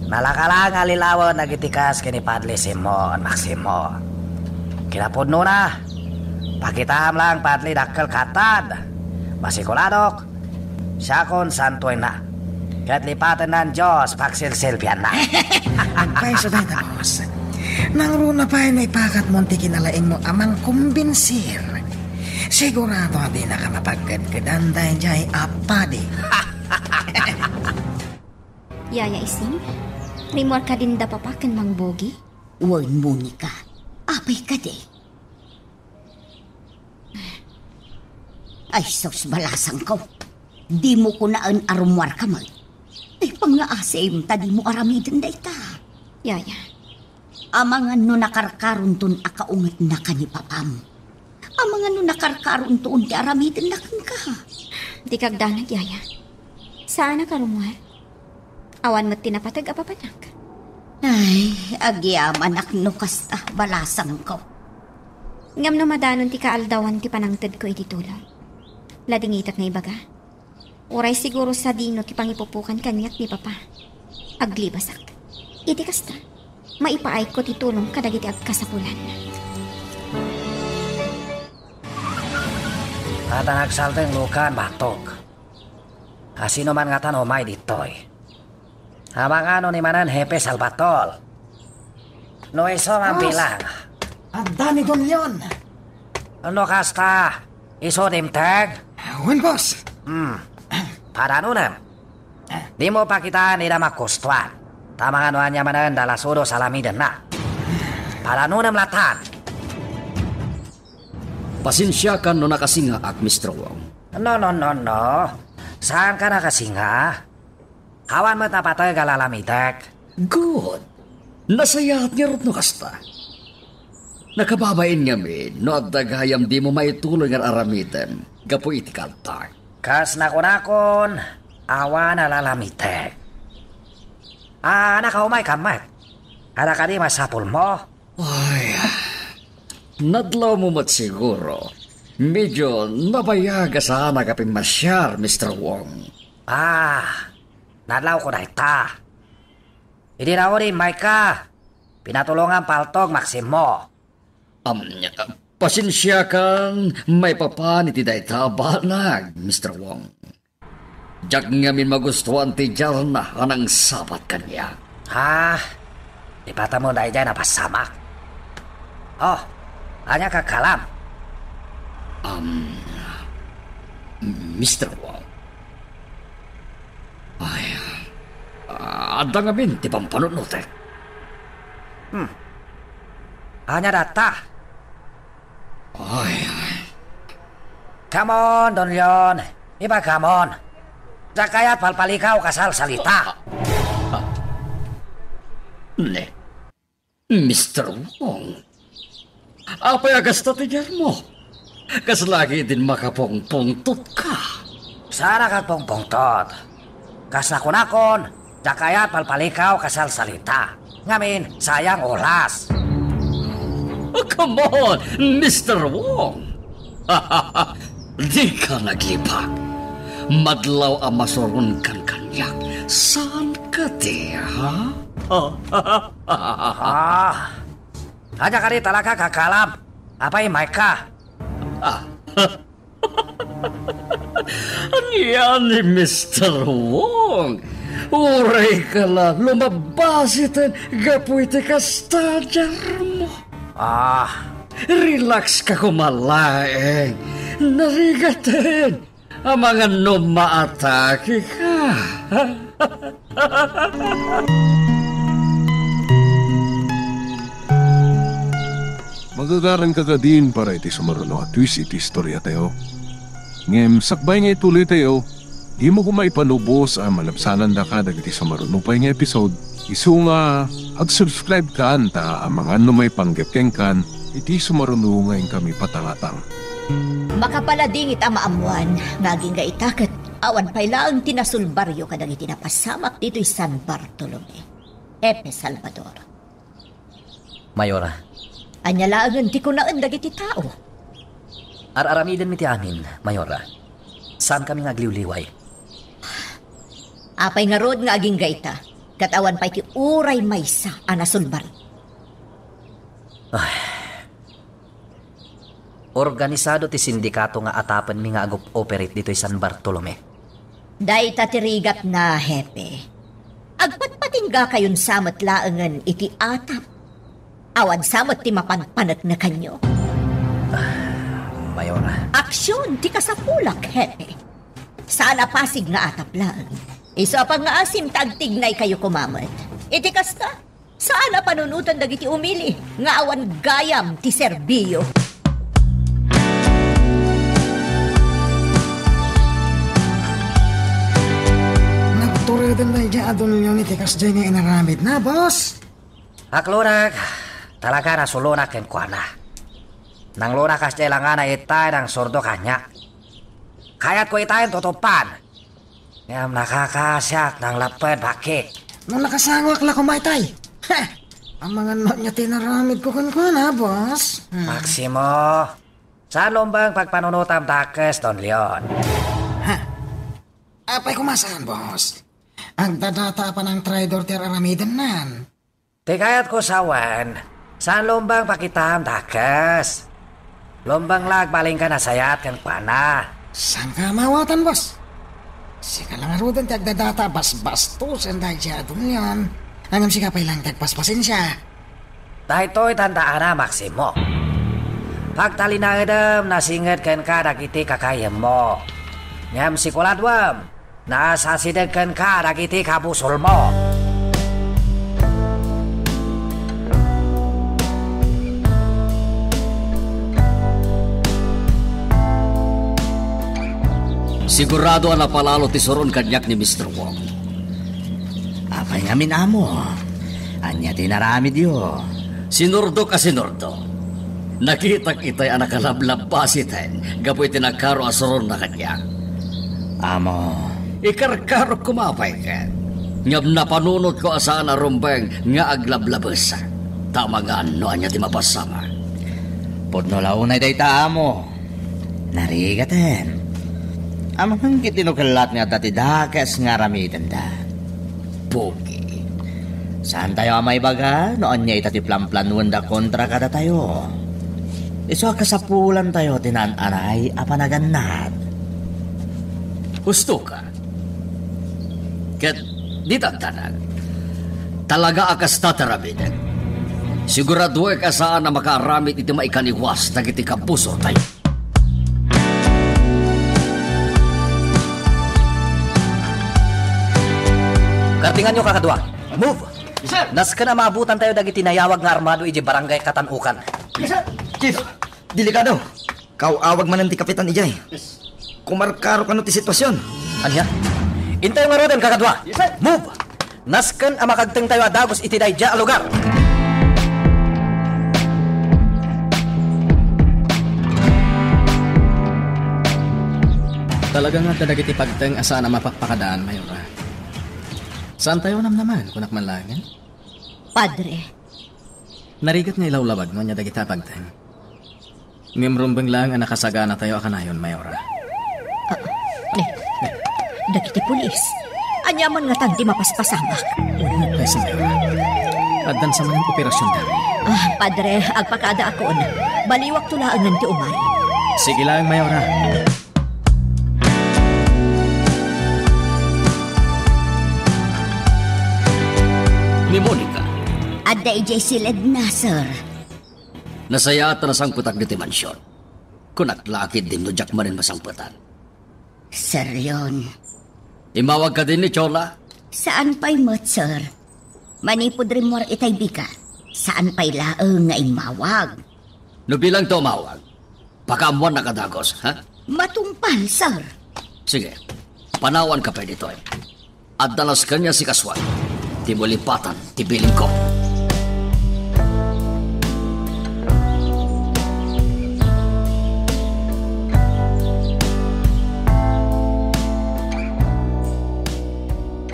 Nalaka la nga allilawen dagiti kas ken ni Padre Simon, Maximo. Kinapudnona, pakitaam lang, Padre, dakkel katad. Masikuladok, siakon santoenna. Ket lipatenna ti Dios, pagsilsilbianna. Agpayso dayta, boss. Nangruna pay no ipakatmo ti kinalaingmo a mangkumbinsir. Sigurado a dinaka mapagkedkedan daydiay a padi. Yaya Ising, rimmuar kadin da papa ken Mang Bogi? Wen, Monica. Apay kadi? Ay sus, balasangko. Dimo kunaen a rummuarka met. Ay, pangngaasim ta dimo aramiden dayta. Yaya. Amangan no nakarkaronton a kaungetnaka ni papam. Amangan no nakarkaronton ti aramidenna kenka. Dika agdanag, Yaya. Saanak a rummuar. Awan met ti napateg a papanak. Ay, agyamanak no kasta, balasangko. Ngem no madanon ti kaaldawan ti panangtedko iti tulong, ladingitak nga ibaga. Uray siguro sadino ti pangipupukan kaniak ni Papa. Aglibasak. Iti kasta, maipaayko ti tulong kadagiti agkasapulan. Ata nagsalteng lukan, Batok. Asino man ngatan umay ditoy? Amangan no ni manen Hepe Salvatore. No isu man bilang. Adda ni Don Leon. No kasta, isu dimteng? Wen, boss. Hmm. Padanonem. Dimo pakitaan ida makustuan. Ta amangan no ania manen da lasudo salamidenna. Padanonem latan. Pasensiakan no nakasingaak, Mister Wong. No, no, no, no. Saanka nakasinga? Awan met napateg a lalamidek. Good. Nasayaat ngarud no kasta. Nakababain ngamin no adda gayam dimo maituloy nga aramidem gapu iti kaltak. Kas nakunakon, awan a lalamidek. Ah, nakaumay ka met. Adda kadi masapulmo? Ay, nadlawmo met siguro. Medyo nabayag a saanak a pimmasiar, Mister Wong. Ah, nadlawko dayta. Idi raoni, immayka. Pinatulongam paltog, Maximo. Am, pasensiakan maipapan iti dayta a banag, Mister Wong. Diak ngamin magustuan ti diarna a nangsabat kaniak. Ah, ipatamo daydiay napasamak. Oh, ania kakkalam? Um, Mister Wong. Ay, ah, adda ngamin ti pampanunnotek. Hmm. Ania dayta? Ay, ay. Come on, Don Leon. Ibagamon. Diak kayat palpalikaw kasla salita. Ne, Mister Wong. Apay a kasta ti diarmo? Kasla agidin makapungpungtotka? Saanak agpungpungtot. Kas nakunakon, diak kayat palpalikaw kasla salita. Ngamin, sayang oras. Oh, come on, Mister Wong. Dika naglibak. Madlaw a masuronkan kaniak. Saan kadi, ha? Ah, ania kadi talaga, kakkalam? Apay, immayka? Ah, ania ni Mister Wong? Uray ka la lumabasiten gapu iti kasta a diarmo. Ah. Relax ka koma laeng. Narigaten. Amangan no maatake ka. Magagaranka kadin para iti sumaruno a twist iti istoriatayo. Ngem sakbay nga ituloytayo, Dimo koma ipanubos a malabsanandaka dagiti sumaruno pay nga episode, isu nga ag-subscribe kan ta amangan no maipanggep kenkan iti sumaruno nga inkami patangatang. Makapaladingit a maammoan nga agingga ita ket awan pay laeng ti nasulbaryo kadagiti napasamak ditoy San Bartolome. Hepe Salvador. Mayora. Ania laengen ti kunaen dagiti tao? Ar-aramidenmi ti amin, Mayora. Saankami nga agliwliway. Apay ngarud nga agingga ita, ket awan pay ti uray maysa a nasulbari? Ay. Organisado ti sindikato nga atapenmi nga ag-operate ditoy San Bartolome. Dayta ti rigatna, Hepe. Agpatpatinggakayon sa met laengen iti atap. Awan sa met ti mapanpaneknekanyo. Ah, Mayora. Aksyon ti kasapulak, Hepe. Saan a pasig nga atap laeng. Isu a pangngaasim ta agtignaykayo koma met. Iti kasta, saan a panunoten dagiti umili nga awan gayam ti serbiyo. Nagtureden daydiay a Don Leon iti kasdiay nga inaramidna, boss. Aklonak, talaga nasulonak kenkuana. Nanglonak kasdiay langana itay nang sordo kaniak. Kayatko itayen tutuppan. Ngem nakakaasiak nang lapped bakit. No nakasangoak la koma itay. Ha! Amangan met nga tinaramidko kenkuana, boss. Hmm. Maximo, saan lumbeng pagpanunotam dakes, Don Leon? Ha? Apay koma saan, boss? Agdadata a panangtraidor ti ar-aramidennan. Ti kayatko sawen, saan lumbeng pakitaam dakes. Lumbeng la agbalin ka nasayaat kenkuana. Saan ka mawatan, boss? Sika la ngaruden ti agdadata a basbastosen daydiay a Don Leon. Ngem sika pay laeng ti agpaspasensia. Daytoy tandaana, Maximo. Pagtalinaedem nasinged kenka dagiti kakaemmo. Ngem sikuladuem, naasasideg kenka dagiti kabusolmo. Sigurado a napalalo ti sur-on kaniak ni Mister Wong. Apay ngamin, amo? Ania ti inaramidyo? Sinurdok a sinurdo. Nakitak itay a nakalablabasiten gapu iti nakaro a sur-onna kaniak. Amo, ikarkarok koma pay ket. Ngem napanunotko a saan a rumbeng nga aglablabes. Ta amangan no ania ti mapasamak. Pudno la unay dayta, amo. Narigaten. Amangan ket ti nukellat nga adda ti dakes nga aramidenda. Pugi. Saantayo a maibaga no ania ita ti planplanuenda kontra kadatayo. Isu a kasapulantayo ti naan-anay a panagannad. Husto ka. Ket dita agdanag. Talaga a kasta ti aramidek. Siguraduek a saan a makaaramid iti maikaniwas dagiti kabusortayo. Kartinganyo, kakadua. Move! Yes, sir. Nasken a maabutantayo dagiti nayawag nga armado idiay Barangay Katanukan. Yes, sir. Chief, delikado. Kaw-awag manen ti kapitan idiay. Yes. Kumarkaro kano ti sitwasyon. Ania? Intayo ngaruden, kakadua. Yes, sir. Move! Nasken a makagtengtayo a dagus iti daydiay a lugar. Talaga nga adda dagiti pagteng a saan a mapakpakadaan, Mayora. Saantayo a namnaman, kunak man laengen. Padre. Narigat nga ilawlawag no ania dagita a pagteng. Ngem rumbeng laeng a nakasaganatayo a kanayon, Mayora. Ah, ne, dagiti pulis. Ania man ngatan ti mapaspasamak? Wen met pay, Mayora. Addan sa manen operasion dami. Ah, Padre, agpakaadaakon. Baliwakto laengen ti umay. Sige laeng, Mayora. Ni Monica. Adda idiay siledna, sir. Nasayaat a nasangpetak ditoy mansion. Kunak la a ketdin no diak manen masangpetan. Sir Leon. Immawag kadi ni Chola? Saan pay met, sir. Manipud rimmuar itay bigat, saan pay laeng nga immawag. No bilangto umawag, pakaammoannak a dagus, ha? Matungpal, sir. Sige. Panawanka pay ditoy. Adda nasken nga sikasuan ti malipatan ti bilinko.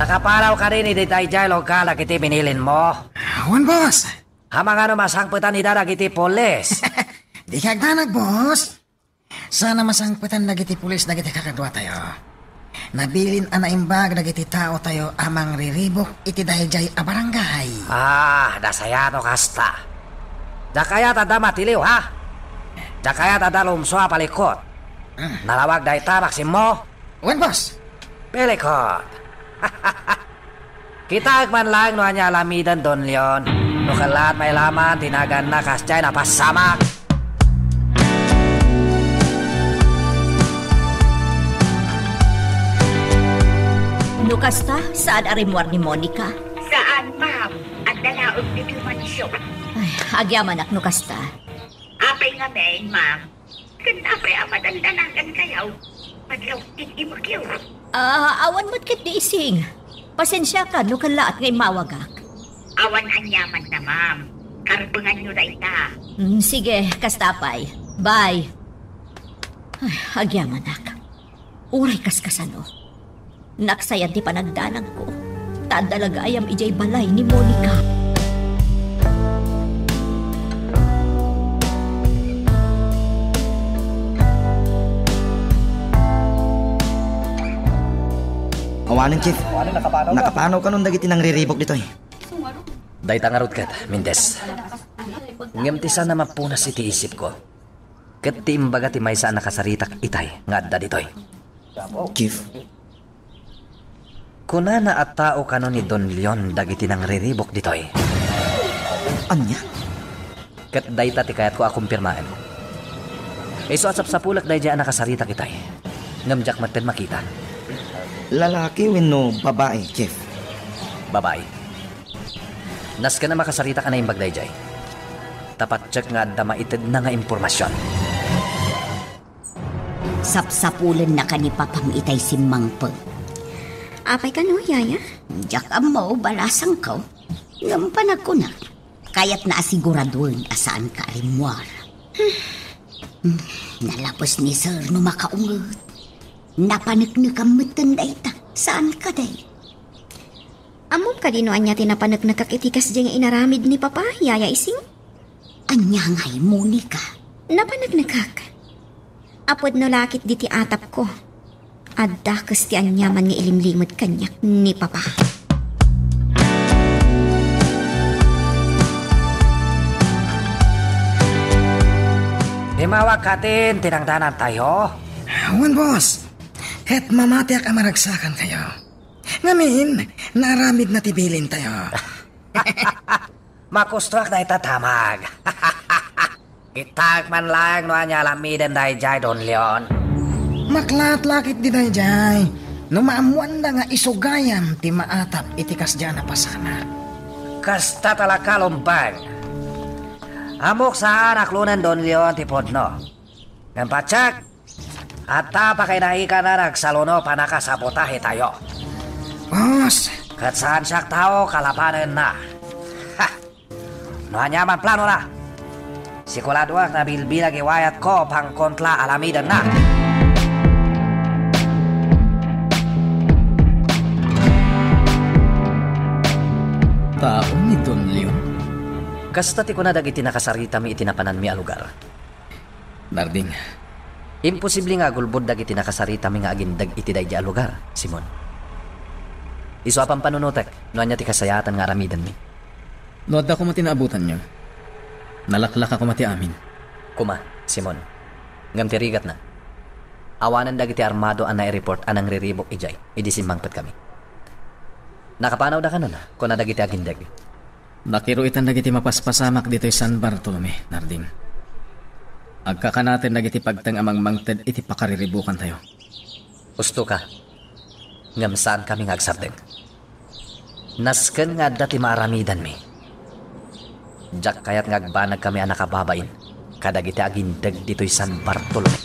Nakapanaw kadin iti daydiay lugar dagiti binilinmo? Wen, boss. Amangan no masangpetan ida dagiti pulis? Dika agdanag, boss. Saan a masangpetan dagiti pulis dagiti kakaduatayo. Nabilin a naimbag dagiti taotayo a mangriribuk iti daydiay a barangay. Ah, nasayaat no kasta. Diak kayat adda matiliw, ha? Diak kayat adda lumsua a palikut. Hmm. Nalawag dayta, Maximo? Wen, boss. Palikut. Kitaek man laeng no ania alamiden, Don Leon. No kellaat mailaman ti naganna kasdiay napasamak. No kasta, saan a rimmuar ni Monica? Saan, ma'am. Adda laeng ditoy mansyon. Ay, agyamanak no kasta. Apay ngamin, ma'am? Ken apay a madandanagankayo? Madlaw ti imekyo. Ah, awan met ketdi, Ising. Pasensiaka no kellaat nga immawagak. Awan aniamanna, ma'am. Karbenganyo dayta. Mm, sige, kasta pay. Bye. Ay, agyamanak. Uray kaskasano. Naksayan ti panagdanagko, ta adda la gayam idiay balay ni Monica. Awanen, Chief. Nakapanaw kanon dagiti nangriribuk ditoy. Dayta ngarud ket, Mendez. Ngem ti saan a mapunas iti isipko ket ti imbaga ti maysa a nakasaritak itay nga adda ditoy. Chief. Kunana a tao kano ni Don Leon dagiti nangriribuk ditoy. Ania? Ket dayta ti kayatko a kumpirmaen. Isu a sapsapulek daydiay a nakasaritak itay. Ngem diak metten makita. Lalaki wenno babai, Chief? Babai. Nasken a makasaritak a naimbag daydiay. Ta patiek nga adda maitedna nga impormasion. Sapsapulennaka ni Papam itay simmangpet. Apay kano, Yaya? Diak ammo, balasangko. Ngem panagkunak, kayatna a siguraduen a saanka a rimmuar. Hmm, nalabes ni Sir no makaunget. Napaneknekam metten dayta. Saan kadi? Ammom kadi no ania ti napaneknekak iti kasdiay nga inaramid ni Papa, Yaya Ising? Ania ngay, Monica? Napaneknekak. Apod no lakit diti atapko, addakes ti aniaman nga ilimlimed kaniak ni Papa. Immawag katin ti nangdanantayo? Wen, boss. Ket mamatiak a maragsakankayo. Ngamin, naaramidna ti bilintayo. Makustoak dayta, Tamag. Kitaek man laeng no ania alamiden daydiay, Don Leon. Maklaat la ketdi daydiay no maammoanda nga isu gayam ti maatap iti kasdiay a napasamak. Kasta talaga, Lumbeng. Ammok saan a klonen, Don Leon, ti pudno. Ngem patiek, adda pakainaikana nga agsaluno a pannakasabotahetayo. Boss! Ket saan siak tao kalabanenna. Ha! No aniaman planona, siguradoak a bilbilag ti wayatko pangkontra alamidenna. Tao ni Don Leon? Kasta ti kuna dagiti nakasaritami iti napananmi a lugar. Narding. Imposible nga agulbod dagiti nakasaritami nga agindeg iti daydi a lugar, Simon. Isu a pampanunotek no ania ti kasayaatan nga aramidenmi. No adda koma ti naabutanyo, nalaklaka koma ti amin. Kuma, Simon. Ngem ti rigatna, awanen dagiti armado a naireport a nangriribuk idiay idi simmangpetkami. Nakapanawda kanon, kuna dagiti agindeg. Nakiruitan dagiti mapaspasamak ditoy San Bartolome, Narding. Agkakanaten dagiti pagteng a mangmangted iti pakariribukantayo. Ustoka, ngem saankami nga agsardeng. Nasken nga adda ti maaramidanmi. Diak kayat nga agbanagkami a nakababain kadagiti agindeg ditoy San Bartolome.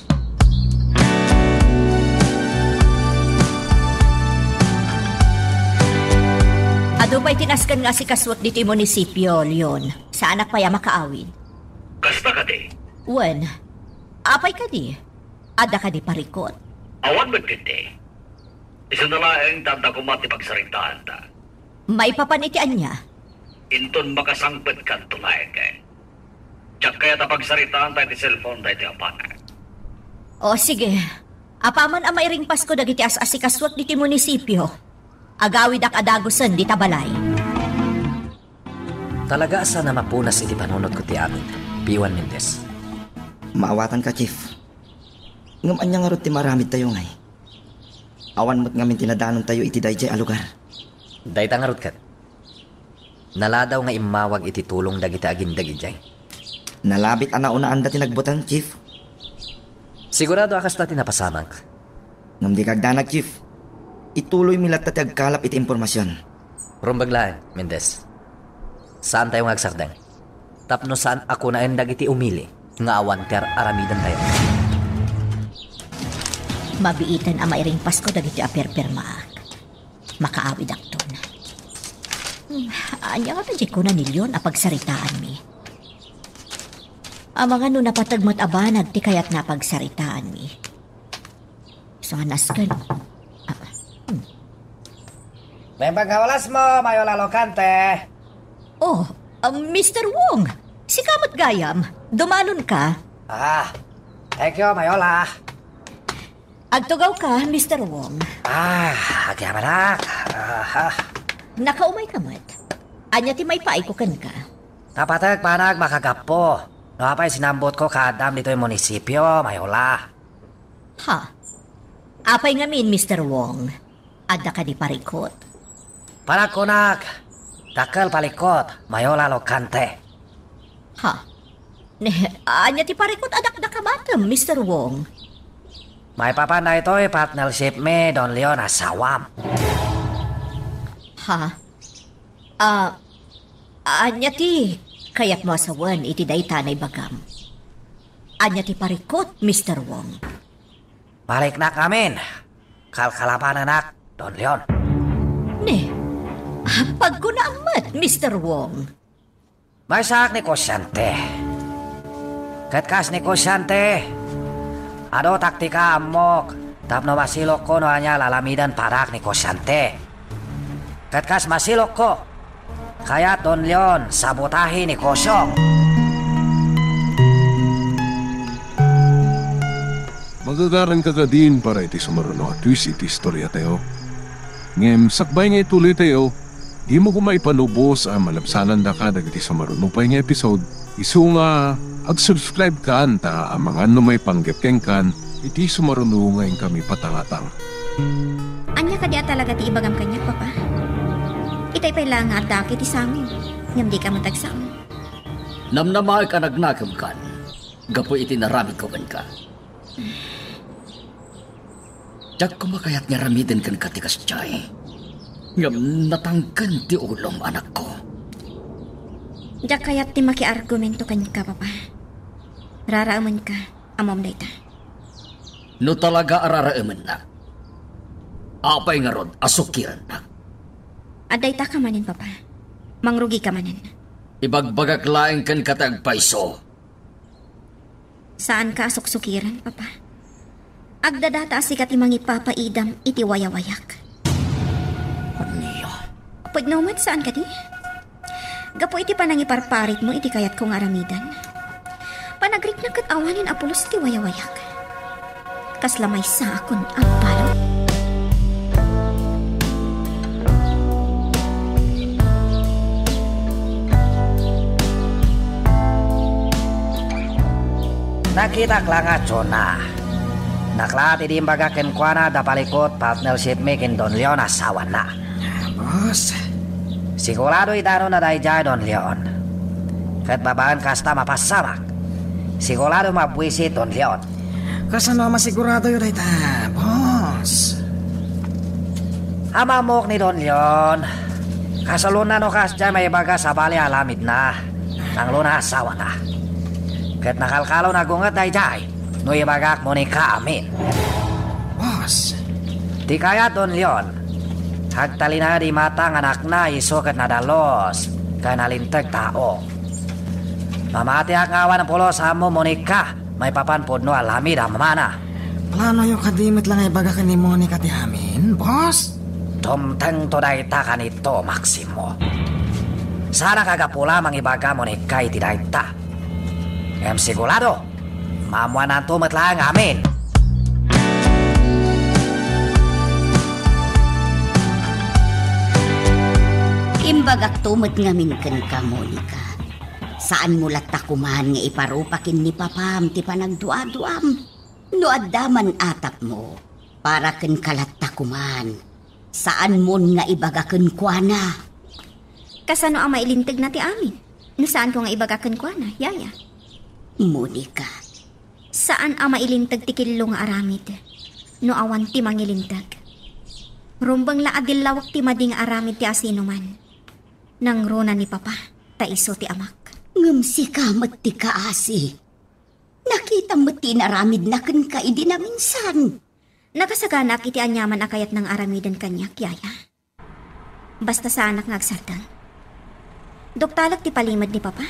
Ay, tinasken nga asikasuek ditoy munisipio, Leon. Saanak pay a makaawid. Kasta kadi? Wen, apay kadi? Adda kadi parikut? Awan met ketdi. Isuna laeng ta adda koma ti pagsaritaanta. Maipapan iti ania? Inton makasangpetkanto laeng. Diak kayat a pagsaritaanta iti cellphone daytoy a panak. O, sige. Apaman a mairingpasko dagiti as-asikasuek ditoy munisipio, agawidak a dagusen dita balay. Talaga a saan a mapunas iti panunotko ti amin, P one Mendez. Maawatanka, Chief. Ngem ania ngarud ti maaramidtayo ngay? Awan met ngamin ti nadanontayo iti daydiay a lugar. Dayta ngarud ket, naladaw nga immawag iti tulong dagiti agindeg idiay. Nalabit a naunaanda ti nagbuteng, Chief. Sigurado a kasta ti napasamak. Ngem dika agdanag, Chief. Ituloymi latta ti agkalap iti impormasion. Rumbeng laeng, Mendez. Saantayo nga agsardeng. Tapno saan a kunaen dagiti umili nga awan ti ar-aramidentayo. Mabiiten a mairingpasko dagiti a pirpirmaak. Makaawidakton. Hmm, ania ngata diay kuna ni Leon a pagsaritaanmi? Amangan no napateg met a banag ti kayatna a pagsaritaanmi. Isu nga nasken. Ah, hmm. Naimbag nga olasmo, Mayola Locante. Oh, ah, Mister Wong. Sika met gayam. Dumanonka. Ah, thank you, Mayola. Agtugawka, Mister Wong. Ah, agyamanak. Ah, ah. Nakaumayka met. Ania ti maipaayko kenka? Napateg banag makagapu no apay sinambutko kaaddam ditoy munisipio, Mayola. Ha? Apay ngamin, Mister Wong? Adda kadi parikut? Panagkunak, dakkel parikut, Mayola Locante. Ha? Ne, ania ti parikut a dakdakamatem, Mister Wong? Maipapan daytoy partnership mi, Don Leon, asawam. Ha? Ah, ania ti kayatmo a sawen iti dayta naibagam? Ania ti parikut, Mister Wong? Baliknak ngamin. Kalkalabanenak, Don Leon. Ne, pagkunaam met, Mister Wong. Maysaak ni Kosyante. Ket kas ni Kosyante, adu taktika ammok tapno masilokko no ania lalamiden parak ni Kosyante. Ket kas masilokko, kayat Don Leon sabotahi ni Kosyong. Magagaranka kadin para iti sumaruno a twist iti istoriatayo. Ngem sakbay nga ituloytayo, dimo koma ipanubos a malabsanandaka dagiti sumaruno pay nga episode. Isu nga, ag-subscribe kan ta amangan no maipanggep kenkan iti sumaruno nga inkami patangatang. Ania kadi a talaga ti ibagam kaniak, Papa? Itay pay laeng nga addaak iti sango, ngem dika met agsao. Namnamaek a nagnakemkan gapu iti naramidko kenka. Diak koma kayat nga aramiden kenka ti kasdiay. Ngem natangken ti ulom, anakko. Diak kayat ti makiargumento kenka, Papa. Raraemenka, ammom dayta. No talaga a raraemennak, apay ngarud a sukirennak? Adda ita ka manen, Papa. Mangrugika manen. Ibagbagak laeng kenka ti agpayso. Saanka a suksukiren, Papa. Agdadata a sika ti mangipapaidam iti wayawayak. Ania? Pudno met, saan kadi? Gapu iti panangiparparitmo iti kayatko nga aramiden. Panagriknak ket awanen a pulos ti wayawayak. Kasla maysaakon a balo. Nakitak la nga Chona. Nakla ti di imbaga kenkuana da palikut partnership mi ken Don Leon a sawana. Boss. Sigurado ita no nadaydiay, Don Leon. Ket babaen kasta, mapasamak. Sigurado mabuisit, Don Leon. Kasano a masiguradoyo dayta, boss? Ammok ni Don Leon. Kasaluna no kasdiay maibaga sabali a aramidna, nangluna a sawana. Ket nakalkalon a gunget daydiay no ibagak Monica amin. Boss. Ti kayat, Don Leon, Agtalinaed imata nga anakna isu ket nadalus ken nalinteg tao. Mamatiak nga awan pulos a ammo, Monica, maipapan pudno a alamid a mamana. Planoyo kadi met la nga ibaga ken ni Monica ti amin, boss? Dumtengto dayta kanito, Maximo. Saanak a gapu la mangibaga, Monica, iti dayta. Ngem sigurado, maammuannanto met laeng amin. Imbagakto met ngamin kenka, Monica. Saanmo latta koman nga iparupa ken ni papam ti panagduaduam. No adda man atapmo, para kenka latta koman. Saanmon nga ibaga kenkuana. Kasano a mailintegna ti amin? No saanko nga ibaga kenkuana, yaya? Monica. Saan a mailinteg ti killo nga aramid no awan ti mangilinteg. Rumbeng la a dillawek ti madi nga aramid ti asinoman. Nangruna ni Papa, ta isu ti amak. Ngem sika met ti kaasi. Nakitam met ti inaramidna kenka idi naminsan. Nakasaganak iti aniaman a kayatna nga aramiden kaniak, yaya. Basta saanak nga agsardeng. Duktalek ti palimed ni Papa.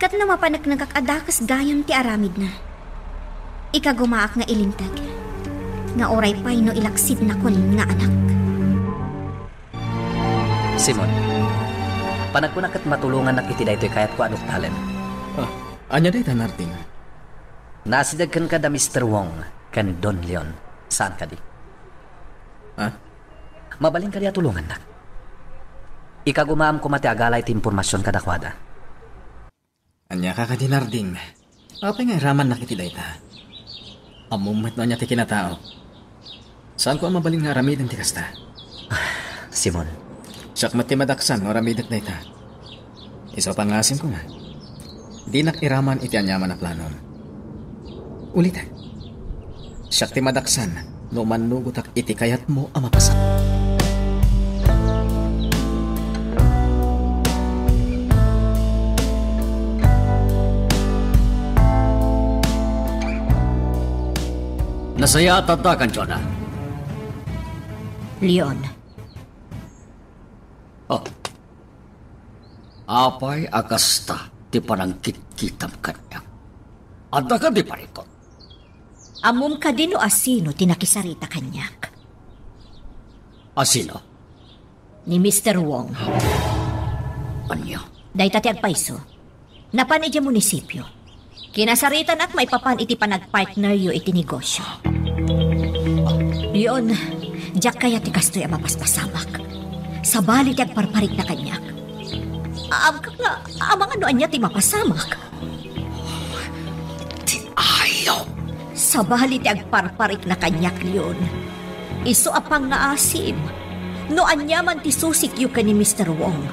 Ket no mapaneknekak a dakes gayam ti aramidna, ikagumaak nga ilinteg nga uray pay no ilaksidnakon nga anak. Simon, panagkunak ket matulongannak iti daytoy kayatko a duktalen. Ah, ania dayta, Narding? Naasideg kenka da Mister Wong ken Don Leon. Saan kadi? Ah? Mabalin kadi a tulongannak? Ikagumaam koma ti agalay ti impormasion kadakuada. Ania ka kadi, Narding? Apay nga iramannak iti dayta? Ammom met no ania ti kinataok. Saanko a mabalin nga aramiden ti kasta. Simon. Siak met ti madaksan no aramidek dayta. Isu a pangngaasim koma. Dinak iraman iti aniaman a planom. Ulitek. Siak ti madaksan no mannugotak iti kayatmo a mapasa. Nasayaat ta adda kenkuana. Leon. Oh. Apay a kasta ti panangkitkitam kaniak? Adda kadi parikut? Ammom kadi no asino ti nakisarita kaniak? Asino? Ni Mister Wong. Ania? Dayta ti agpayso. Napan idiay munisipio. Kinasaritanak maipapan iti panagpartneryo iti negosio. Leon, diak kayat ti kastoy a mapaspasamak. Sabali ti agparparikna kaniak. Aamkak nga amangan no ania ti mapasamak. Ti ayop! Sabali ti agparparikna kaniak, Leon. Isu a pangngaasim, no aniaman ti susikyo ken ni Mister Wong,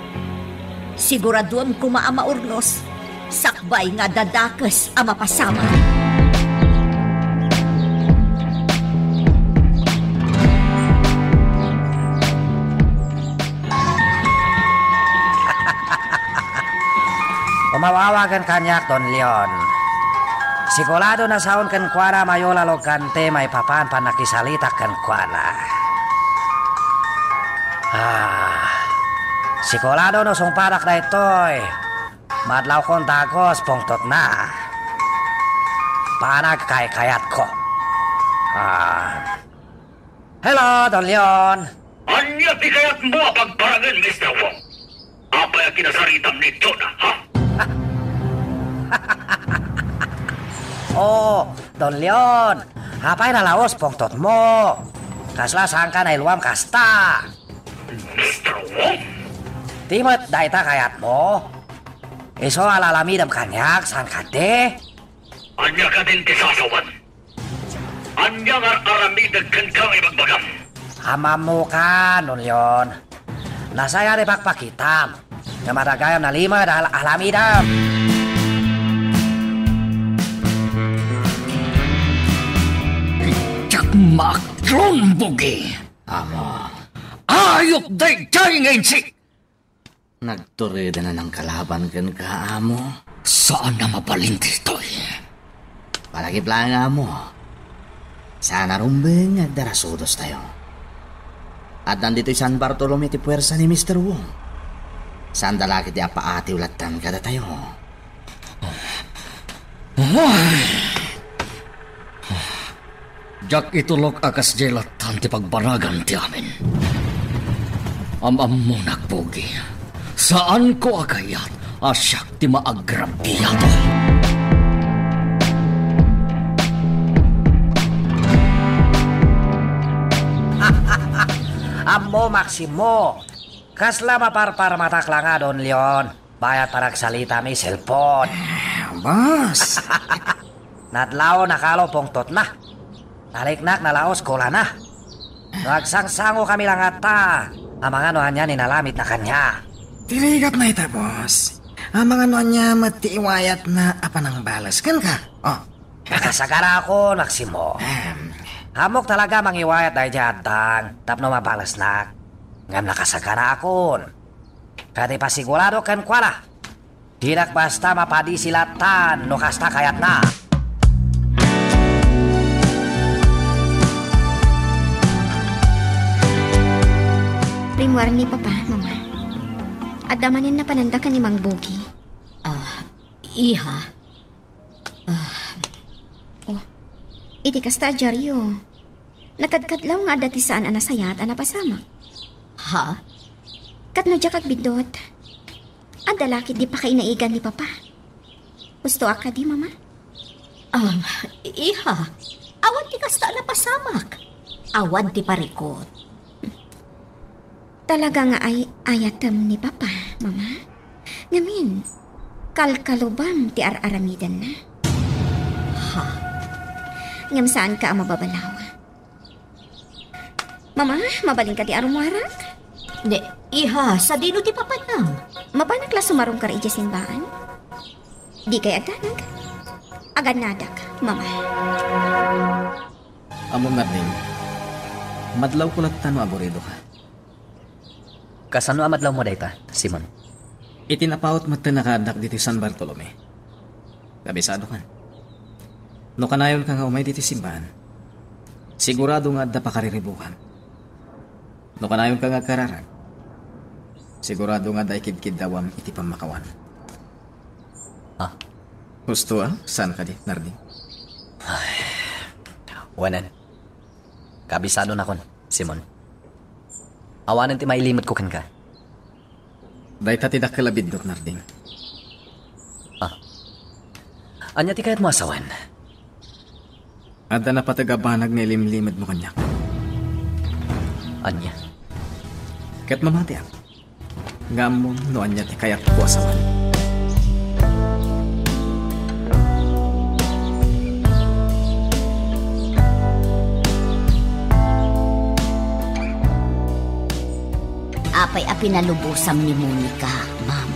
siguraduem koma a maurnos, sakbay nga adda dakes a mapasamak. Umawawagen kaniak, Don Leon. Sigurado no saon kenkuana a mayulalog kanti maipapan pannakisalitak kenkuana. Ah, sigurado no sungpadak daytoy, madlawkon dagus pungtotna. Panagkaykayatko. Ah. Hello, Don Leon. Ania ti kayatmo a pagparangen, Mister Wong? Apay a kinasaritam ni Jonah, ha? Oh, Don Leon, apay nalaus pungtotmo? Kasla saanka nailuam kasta? Mister Wong? Ti met dayta kayatmo? Isu a lalamidem kaniak, saan kadi? Ania kadin ti sasawen? Ania nga ar-aramidek kenka nga ibagbagam? Ammammokan, Don Leon. Nasayaat ti pakpakitam. Nga madagayam nalimed a al-, alamidem. Diak maklon, Bugi. Amo. Ayop daydiay nga insik! Nagturedan a nangkalaban kenka, amo. Saan a mabalin daytoy. Palagip laeng, amo. Saan a rumbeng nga agdarasudostayo. Addan ditoy San Bartolome ti puersa ni Mister Wong. Saanda la ketdi a paatiw lattan kadatayo. Diak itulok a kasdiay lattan ti pagbanagan ti amin. Am-ammonak, Pogi. Saanko a kayat a siak ti maagrabiado. Ammo, Maximo. Kasla maparparmatak la nga, Don Leon. Bayat panagsalitami, cellphone. Ah, boss. Nadlaw, nakalo pungtotna. Naliknak, nalaos kulana. No agsangsangokami la ngata, amangan no ania ni nalamit na kania. Ti rigat na ita, boss. Amangan no ania met ti iwayatna a panangbales kenka. Oh. Nakasaganaakon, Maximo. Ahem. Ammok talaga mangiwayat daydiay addang tapno mabalesnak. Ngem nakasaganaakon. Ket ipasigurado kenkuana, dinak basta mapadisi lattan no kasta kayatna. Rimmuar ni Papa, Mama. Adda manen napananda ken ni Mang Bogi. Ah, iha. Ah. Oh, iti kasta a diario, nakadkadlaw nga adda ti saan a nasayaat a napasamak. Ha? Ket no diak agbiddut, adda la ketdi pakainaigan ni Papa. Husto a kadi, Mama? Um, iha, awan ti kasta a napasamak. Awan ti parikut. Talaga nga ay-ayatem ni Papa, Mama. Ngamin, kalkalubam ti ar-aramidenna. Ha? Ngem saanka a mababalaw. Mama, mabalinka ti arummuarak? Ne, iha, sadino ti papanam? Mapanak la sumarungkar idiay simbaan? Dikay agdanag? Agannadak, Mama. Ammom, Narding, madlawko latta no aburidoka. Kasano a madlawmo dayta, Simon? Iti napaut metten a kaaddak ditoy San Bartolome. Kabisadokan. No kanayonka nga umay ditoy simbaan, sigurado nga adda pakariribukam. No kanayonka nga agkararag, sigurado nga adda ikidkiddawam iti pammakawan. Ah. Husto a, saan kadi, Narding? Ay. Wen, kabisadonakon, Simon. Awanen ti mailimetko kenka. Dayta ti dakkel a biddut, Narding. Ah. Ania ti kayatmo a sawen? Adda napateg a banag nga ilimlimedmo kaniak. Ania? Ket mamatiak nga ammom no ania ti kayatko a sawen. Apay a pinalubosam ni Monica, ma'am?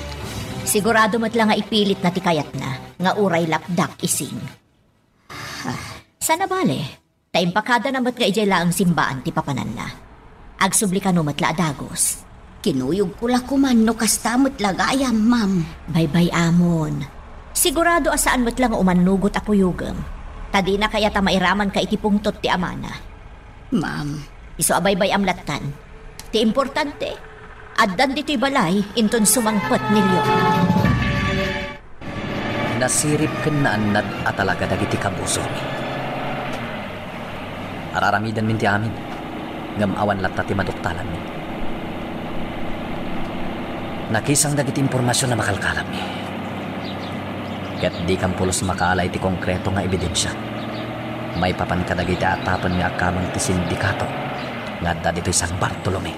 Sigurado met la nga ipilitna ti kayatna nga uray lapdak ising. Sana bale, ta impakadana met nga idiay laeng simbaan ti papananna. Agsubli kano met la a dagus. Kinuyogko la koman no kasta met la gayam, ma'am. Baybay-amon. Sigurado a saan met la nga umannugot a kuyogem, ta dina kayat a mairamanka iti pungtot ti amana. Ma'am. Isu a baybay-am lattan. Ti importante, addan ditoy balay inton sumangpet ni Leon. Nasirib ken naannad a talaga dagiti kabusormi. Ar-aramidenmin ti amin, ngem awan latta ti maduktalanmi. Nakisang dagiti impormasion a makalkalammi. Ket dikam pulos makaala iti konkreto nga ebidensia maipapan kadagiti atapenmi a kameng ti sindikato nga adda ditoy San Bartolome.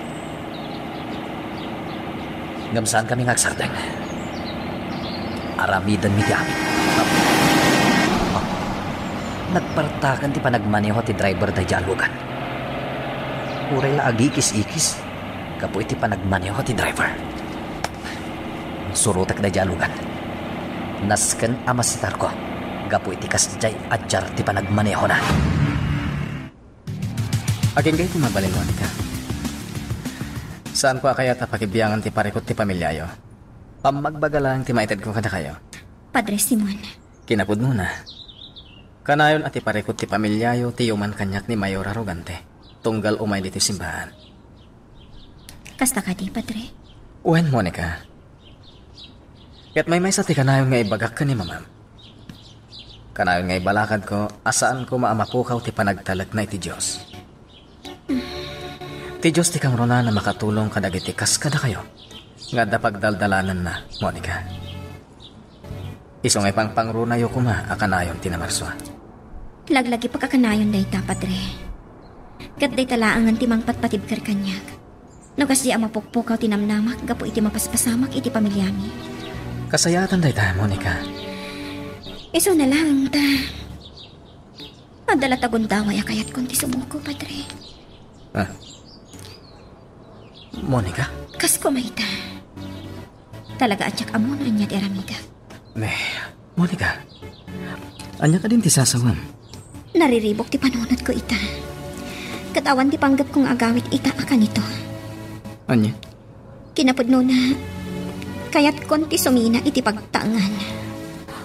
Ngem saankami nga agsardeng. Aramidenmi ti amin. Ah, nagpartakan ti panagmaneho ti driver daydiay a lugan. Uray la agikis-ikis gapu iti panagmaneho ti driver. Surotek daydiay a lugan. Nasken a masitarko gapu iti kasdiay a diar ti panagmanehona. Agingga iti mabalin, Monica. Saanko a kayat a pakibiangan ti parikut ti pamiliayo. Pammagbaga laeng ti maitedko kadakayo. Padre Simon. Kinapudnona, kanayon a ti parikut ti pamiliayo ti yuman kaniak ni Mayor Arrogante, tunggal umay ditoy simbaan. Kasta kadi, Padre? Wen, Monica. Ket maymaysa ti kanayon nga ibagak ken ni Mamam. Kanayon nga ibalakadko a saan koma a mapukaw ti panagtalekna iti Dios. Ti Dios ti kangrunaan a makatulong kadagiti kas kadakayo nga adda pagdaldalananna, Monica. Isu nga ipangpangrunayo koma a kanayon ti namarsua. Laglagipek a kanayon dayta, Padre. Ket dayta laengen ti mangpatpatibker kaniak. No kasdi a mapukpukaw ti namnamak gapu iti mapaspasamak iti pamiliami. Kasayaatan dayta, Monica. Isuna laeng ta adda latta gundaway a kayatkon ti sumuko, Padre. Ah. Monica? Kas koma ita. Talaga a diak ammo no ania ti aramidek. Ne, Monica, ania kadin ti sasawem? Nariribuk ti panunotko ita. Ket awan ti panggepko nga agawid ita a kanito. Ania? Kinapudnona, kayatkon ti sumina iti pagtaengan.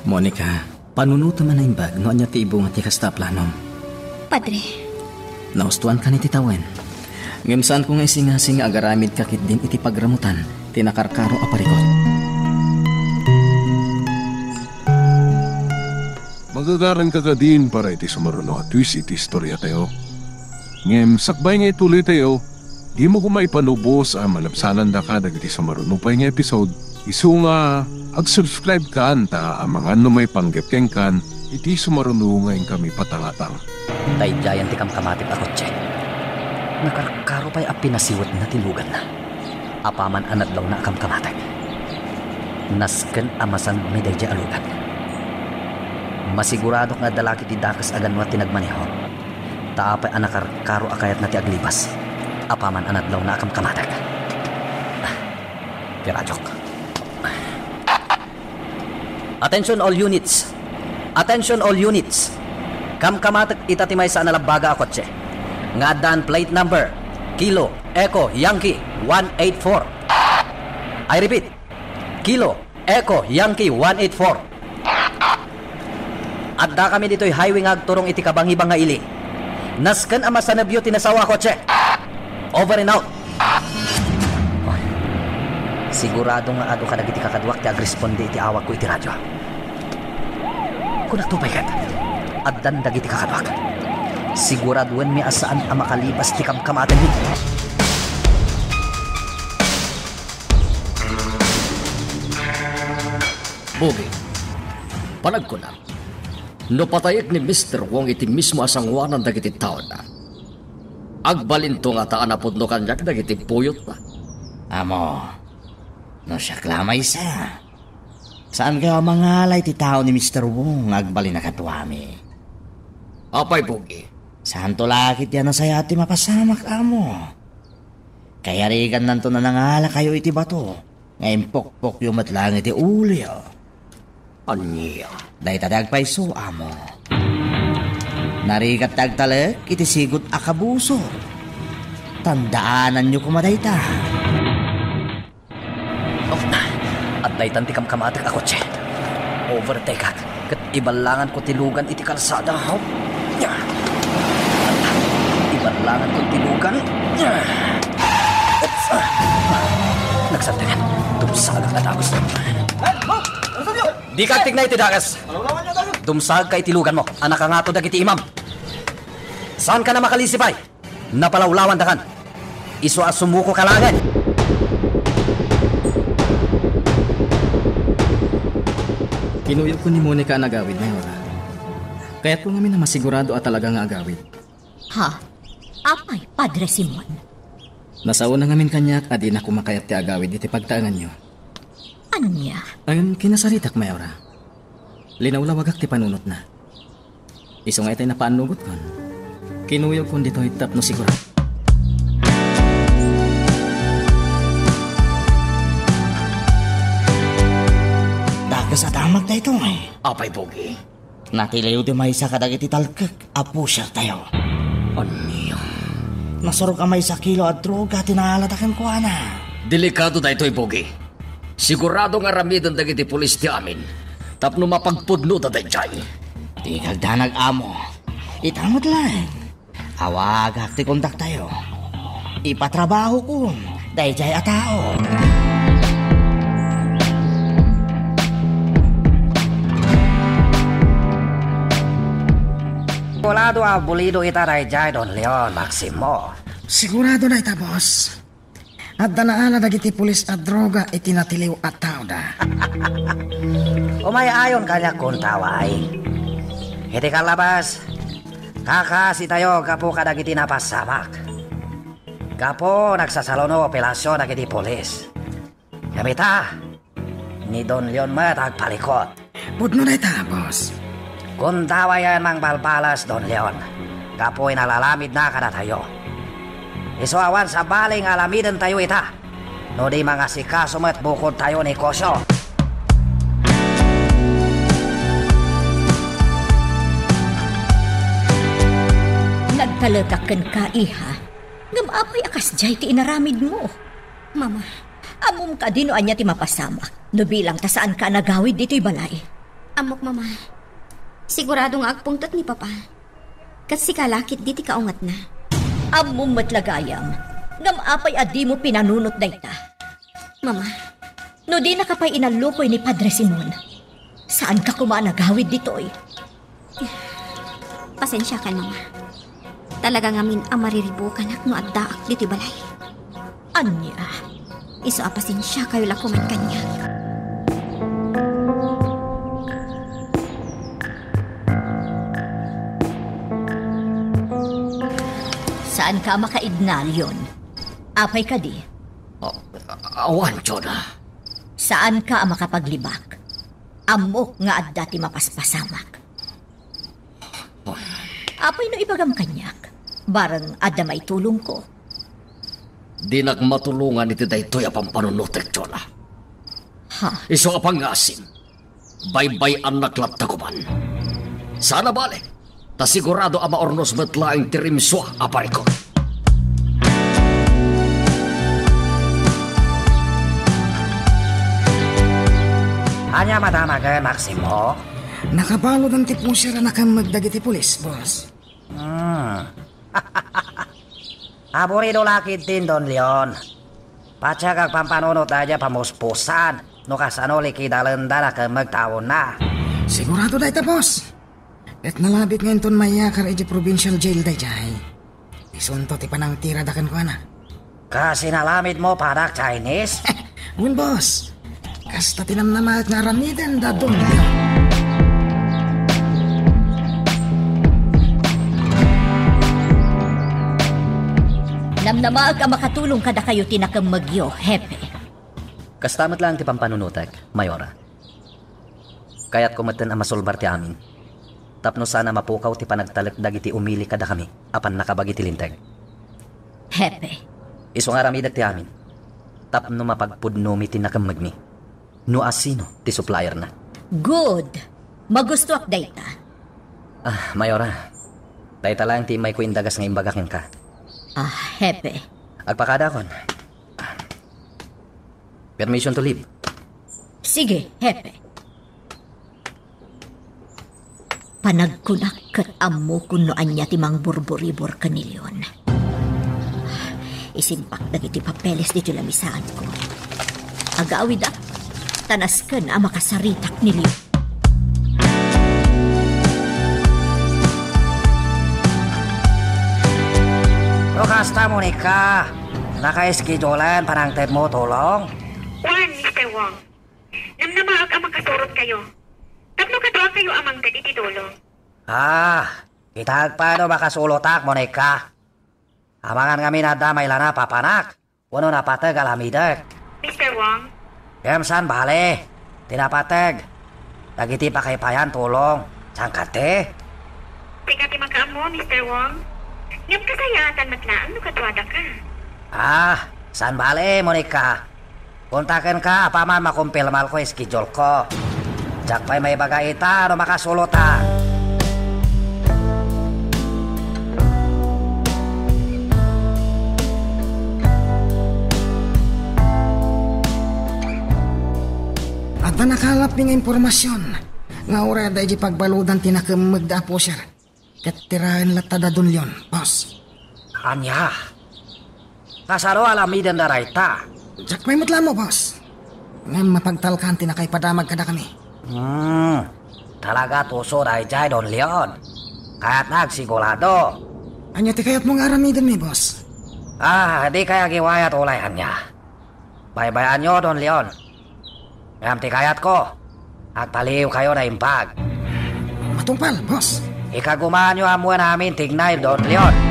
Monica, panunotem a naimbag no ania ti ibunga ti kasta a planom. Padre. Naustoankan iti tawen. Ngem saanko nga isingasing nga agaramidka ketdin iti pagramutan ti nakarkaro a parikut. Magagaranka kadin para iti sumaruno a twist iti istoriatayo. Ngem sakbay nga ituloytayo, dimo koma ipanubos a malabsanandaka dagiti sumaruno pay nga episode. Isu nga, ag-subscribe kan ta amangan no maipanggep kenkan iti sumaruno nga inkami patangatang. Daydiayen ti kamkamatek a kotse. Nakarkaro pay a pinasiwetna ti luganna. Apaman a nadlawna a kamkamatek. Nasken a masanmi daydiay a lugan. Masiguradok nga adda la ketdi dakes a gannuat ti nagmaneho. Ta apay a nakarkaro a kayatna ti aglibas. Apaman a nadlawna a kamkamatek. Ah, ti radiok. Attention all units. Attention all units. Kamkamatek ita ti maysa a nalabbaga a kotse nga addaan plate number Kilo Echo Yankee one eight four. I repeat, Kilo Echo Yankee one eight four. Addakami ditoy highway nga agturong iti kabangibang nga ili. Nasken a masanebyo ti nasawa a kotse. Over and out. Oy, sigurado nga adu kadagiti kakaduak ti agresponde iti awagko iti radio. Kunakto pay ket, addan dagiti kakaduak. Siguraduenmi a saan a makalibas ti kamkamatenmi. Bugi, panagkunam, no patayek ni Mister Wong iti mismo a sangoanan dagiti taona, agbalinto ngata a napudno kaniak dagiti puyotna? Amo, no siak la maysa, saankayo a mangala iti tao ni Mister Wong nga agbalin a kaduami? Apay, Bugi. Saanto la ketdi a nasayaat ti mapasamak, amo. Kayarigannanto a nangalakayo iti bato nga impukpokyo met laeng iti ulyo. Ania? Dayta ti agpayso, amo. Narigat ti agtalek iti sigud a kabusor. Tandaananyo koma dayta. Oh, adda itan ti kamkamatek a kotse. Overtake-ak ket iballanganko ti lugan iti kalsada. Oh. Iballanganko ti lugan. Oops. Nagsantengan. Dumsagak a dagus. Dika agtikna iti dagas. Dumsagka iti luganmo a nakangato dagiti imam. Saanka a makalisipay? Napalawlawandakan. Isu a sumukoka laengen. Kinuyogko ni Monica a nagawid, Mayora. Kayatko ngamin a masigurado a talaga nga agawid. Ha? Apay, Padre Simon? Nasaona ngamin kaniak a dina koma kayat ti agawid iti pagtaenganyo. Ania? Ngem kinasaritak, Mayora. Linawlawagak ti panunotna. Isu nga itay napaannugotkon. Kinuyogkon ditoy tapno sigurado. Dakes a damag daytoy. Apay, Bugi. Natiliw ti maysa kadagiti talkek a pushertayo. Ania? Nasurok a maysa kilo a droga ti naalada kenkuana. Delikado daytoy, Bugi. Sigurado nga aramiden dagiti pulis ti amin tapno mapagpudnoda daydiay. Dika agdanag, amo. Ita met laeng. Awagak ti kontaktayo. Ipatrabahokon daydiay a tao. Sigurado a bulido ita daydiay, Don Leon, Maximo. Sigurado dayta, boss. Adda naala dagiti pulis a droga iti natiliw a taoda. Umay-ayon kaniak, kuntaway. Iti kallabas, kakasi tayo gapu kadagiti napasamak. Gapu nagsasaluno operasyon dagiti pulis. Ngem ita, ni Don Leon met agpalikot. Pudno dayta, boss. Kuntawayen mangbalbalas, Don Leon, gapu inalalamidna kadatayo. Isu awan sabali nga alamiden tayo ita, no di mangasikaso met bukod tayo ni Kosyo. Nagtalekak kenka, iha. Ngem apay a kasdiay ti inaramidmo? Mama. Ammom kadi no ania ti mapasamak no bilang ta saanka a nagawid ditoy balay? Ammok, Mama. Sigurado nga agpungtot ni Papa. Ket sika la ketdi ti kaungetna. Ammom met la gayam. Ngem apay a dimo pinanunot dayta? Mama. No dinaka pay inallukoy ni Padre Simon, saanka koma a nagawid ditoy? Pasensiakan, Mama. Talaga ngamin a mariribukanak no addaak ditoy balay. Ania? Isu a pasensiakayo la koman kaniak. Saanka a makaidna, Leon? Apay kadi? A-, awan, Jonah. Saanka a makapaglibak? Ammok nga adda ti mapaspasamak. Apay no ibagam kaniak? Bareng adda maitulongko. Dinak matulongan iti daytoy a pampanunotek, Jonah. Ha? Isu a pangngasim, baybay-annak latta koman. Saan a bale, ta sigurado a maurnos met laeng ti rimsua a parikut. Ania madamagen, Maximo? Nakabaludan ti pusir a nakemmeg dagiti pulis, boss. Hmm. Aburido la ketdin, Don Leon. Patiek agpampanunot daydiay a pamuspusan no kasano likidalenda nakemmeg taona. Sigurado dayta, boss. Ket nalabit nga inton mayakar idiay provincial jail daydiay. Isunto ti panangtirada kenkuana. Kas inalamidmo, panak Chinese? Wen, boss. Kasta ti namnamaek nga aramidenda, Don Leon. Namnamaek a makatulong kadakayo ti nakemmegyo, Hepe. Kasta met laeng ti pampanunotek, Mayora. Kayatko metten a masulbar ti amin, tapno saan a mapukaw ti panagtalek dagiti umili kadakami a pannakabagi ti Linteg. Hepe. Isu nga aramidek ti amin, tapno mapagpudnomi ti nakemmegmi, no asino ti supplierna. Good! Magustoak dayta. Ah, Mayora, dayta laeng ti immayko indagas nga imbaga kenka. Ah, Hepe. Agpakadakon. Permission to leave. Sige, Hepe. Panagkunak ket ammokon no ania ti mangburburibor ken ni Leon. Isimpak dagiti papeles ditoy lamisaanko. Agawidak, ta nasken a makasaritak ni Leon. No kasta, Monica, naka-schedulen panangtedmo tulong? Wen, Mister Wong. Namnamaak a makasurotkayo tapno kaduakayo a mangted iti tulong. Ah, kitaek pay no makasulotak, Monica. Amangan ngamin adda mailana papanak wenno napateg a lamidek. Mister Wong? Ngem saan bale ti napateg dagiti pakaipayan tulong. Saan kadi? Sika ti makaammo, Mister Wong. Ngem kasayaatan met laeng no kaduadaka. Ah, saan bale, Monica. Kontakenka apaman makumpirmalko ti schedule-ko. Diak pay maibaga ita no makasulotak. Adda nakalapmi nga impormasyon nga uray adda idiay pagbaludan ti nakemmeg da a pusir. Ket tiraen latta da Don Leon, boss. Ania? Kasano aramidenda dayta? Diak pay met la ammo, boss. Ngem mapagtalkan ti nakaipadamag kadakami. Hmm, talaga tuso daydiay, Don Leon. Kayatna agsigurado. Ania ti kayatmo nga aramidenmi, boss? Ah, di kay agiwayat ulay ania. Baybay-anyo, Don Leon. Ngem ti kayatko, agpaliiwkayo naimbag. Matungpal, boss. Ikagumaanyo ammoen amin ti ignay, Don Leon.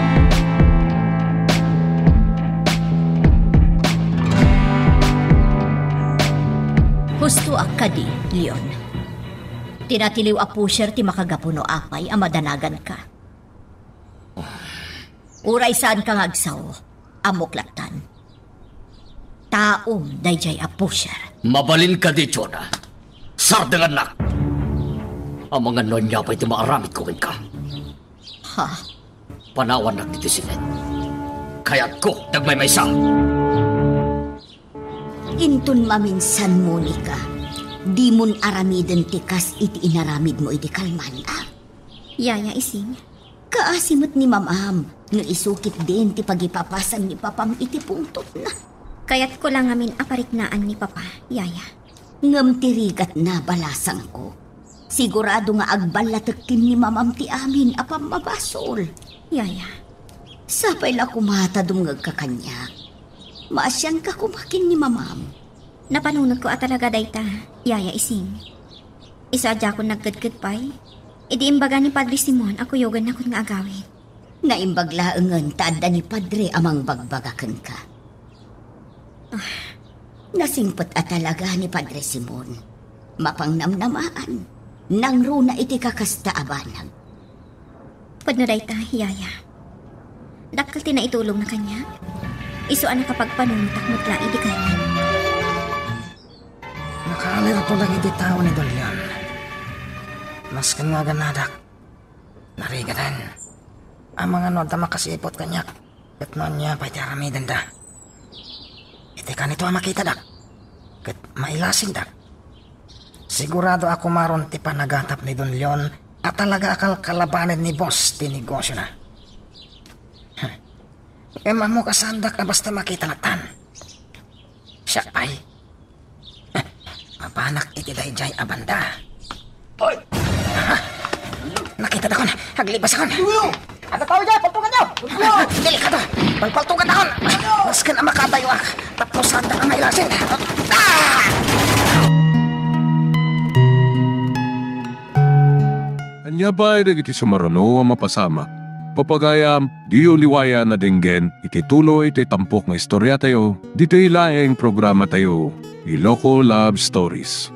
Husto a kadi, Leon. Ti natiliw a pusher ti makagapu no apay a madanaganka. Uray saanka nga agsao, ammok lattan. Taom daydiay a pusher. Mabalin kadi, Jonah. Sardengannak! Amangan no ania pay ti maaramidko kenka. Ha? Panawannak ditoy singed. Kayatko ti agmaymaysa. Inton maminsan, Monica, dimon aramiden ti kas iti inaramidmo idi kalman, a? Yaya, Ising. Kaasi met ni Mamam, no isu ketdin ti pagipapasan ni Papam iti pungtotna. Kayatko la ngamin a pariknaan ni Papa, Yaya. Ngem ti rigatna, balasangko. Sigurado nga agballatek ken ni Mamam ti amin a pammabasol. Yaya. Sapay la koma ta dumngegka kaniak. Maasianka koma ken ni Mamam. Napanunotko a talaga dayta, Yaya Ising. Isu a diakon nagkedked pay, idi imbaga ni Padre Simon a kuyogennakon nga agawid. Naimbag laengen ta adda ni Padre a mangbagbaga kenka. Ah. Nasingpet a talaga ni Padre Simon. Mapangnamnamaan, nangruna iti kakasta a banag. Pudno dayta, Yaya. Dakkel ti naitulongna kaniak. Isu a nakapagpanunotak met la idi kayat. Nakaalirto dagiti tao ni Don Leon. Masken nga aganadak, narigaten. Amangan no adda makasiput kaniak, ket no ania pay ti aramidenda. Iti kanito a makitadak, ket mailasindak. Sigurado a kumaron ti panagatap ni Don Leon a talaga a kalkalabanen ni boss ti negosiona. Hm. Ngem ammok a saandak a basta makita lattan. Siak pay. Mapanak iti daydiay a banda. Oy! Ha? Nakitakon, aglibasakon. Uyo! Adda tao daydiay, paltuganyo! Uyo! Delikado! Palpaltuganakon! Masken a makadayoak, tapno saandak a mailasin. Ah! Ania pay dagiti sumaruno a mapasamak? Papagayam, diyo liwayan a denggen iti tuloy ti tampok nga istoriatayo, ditoy laeng programatayo, Iloko Love Stories.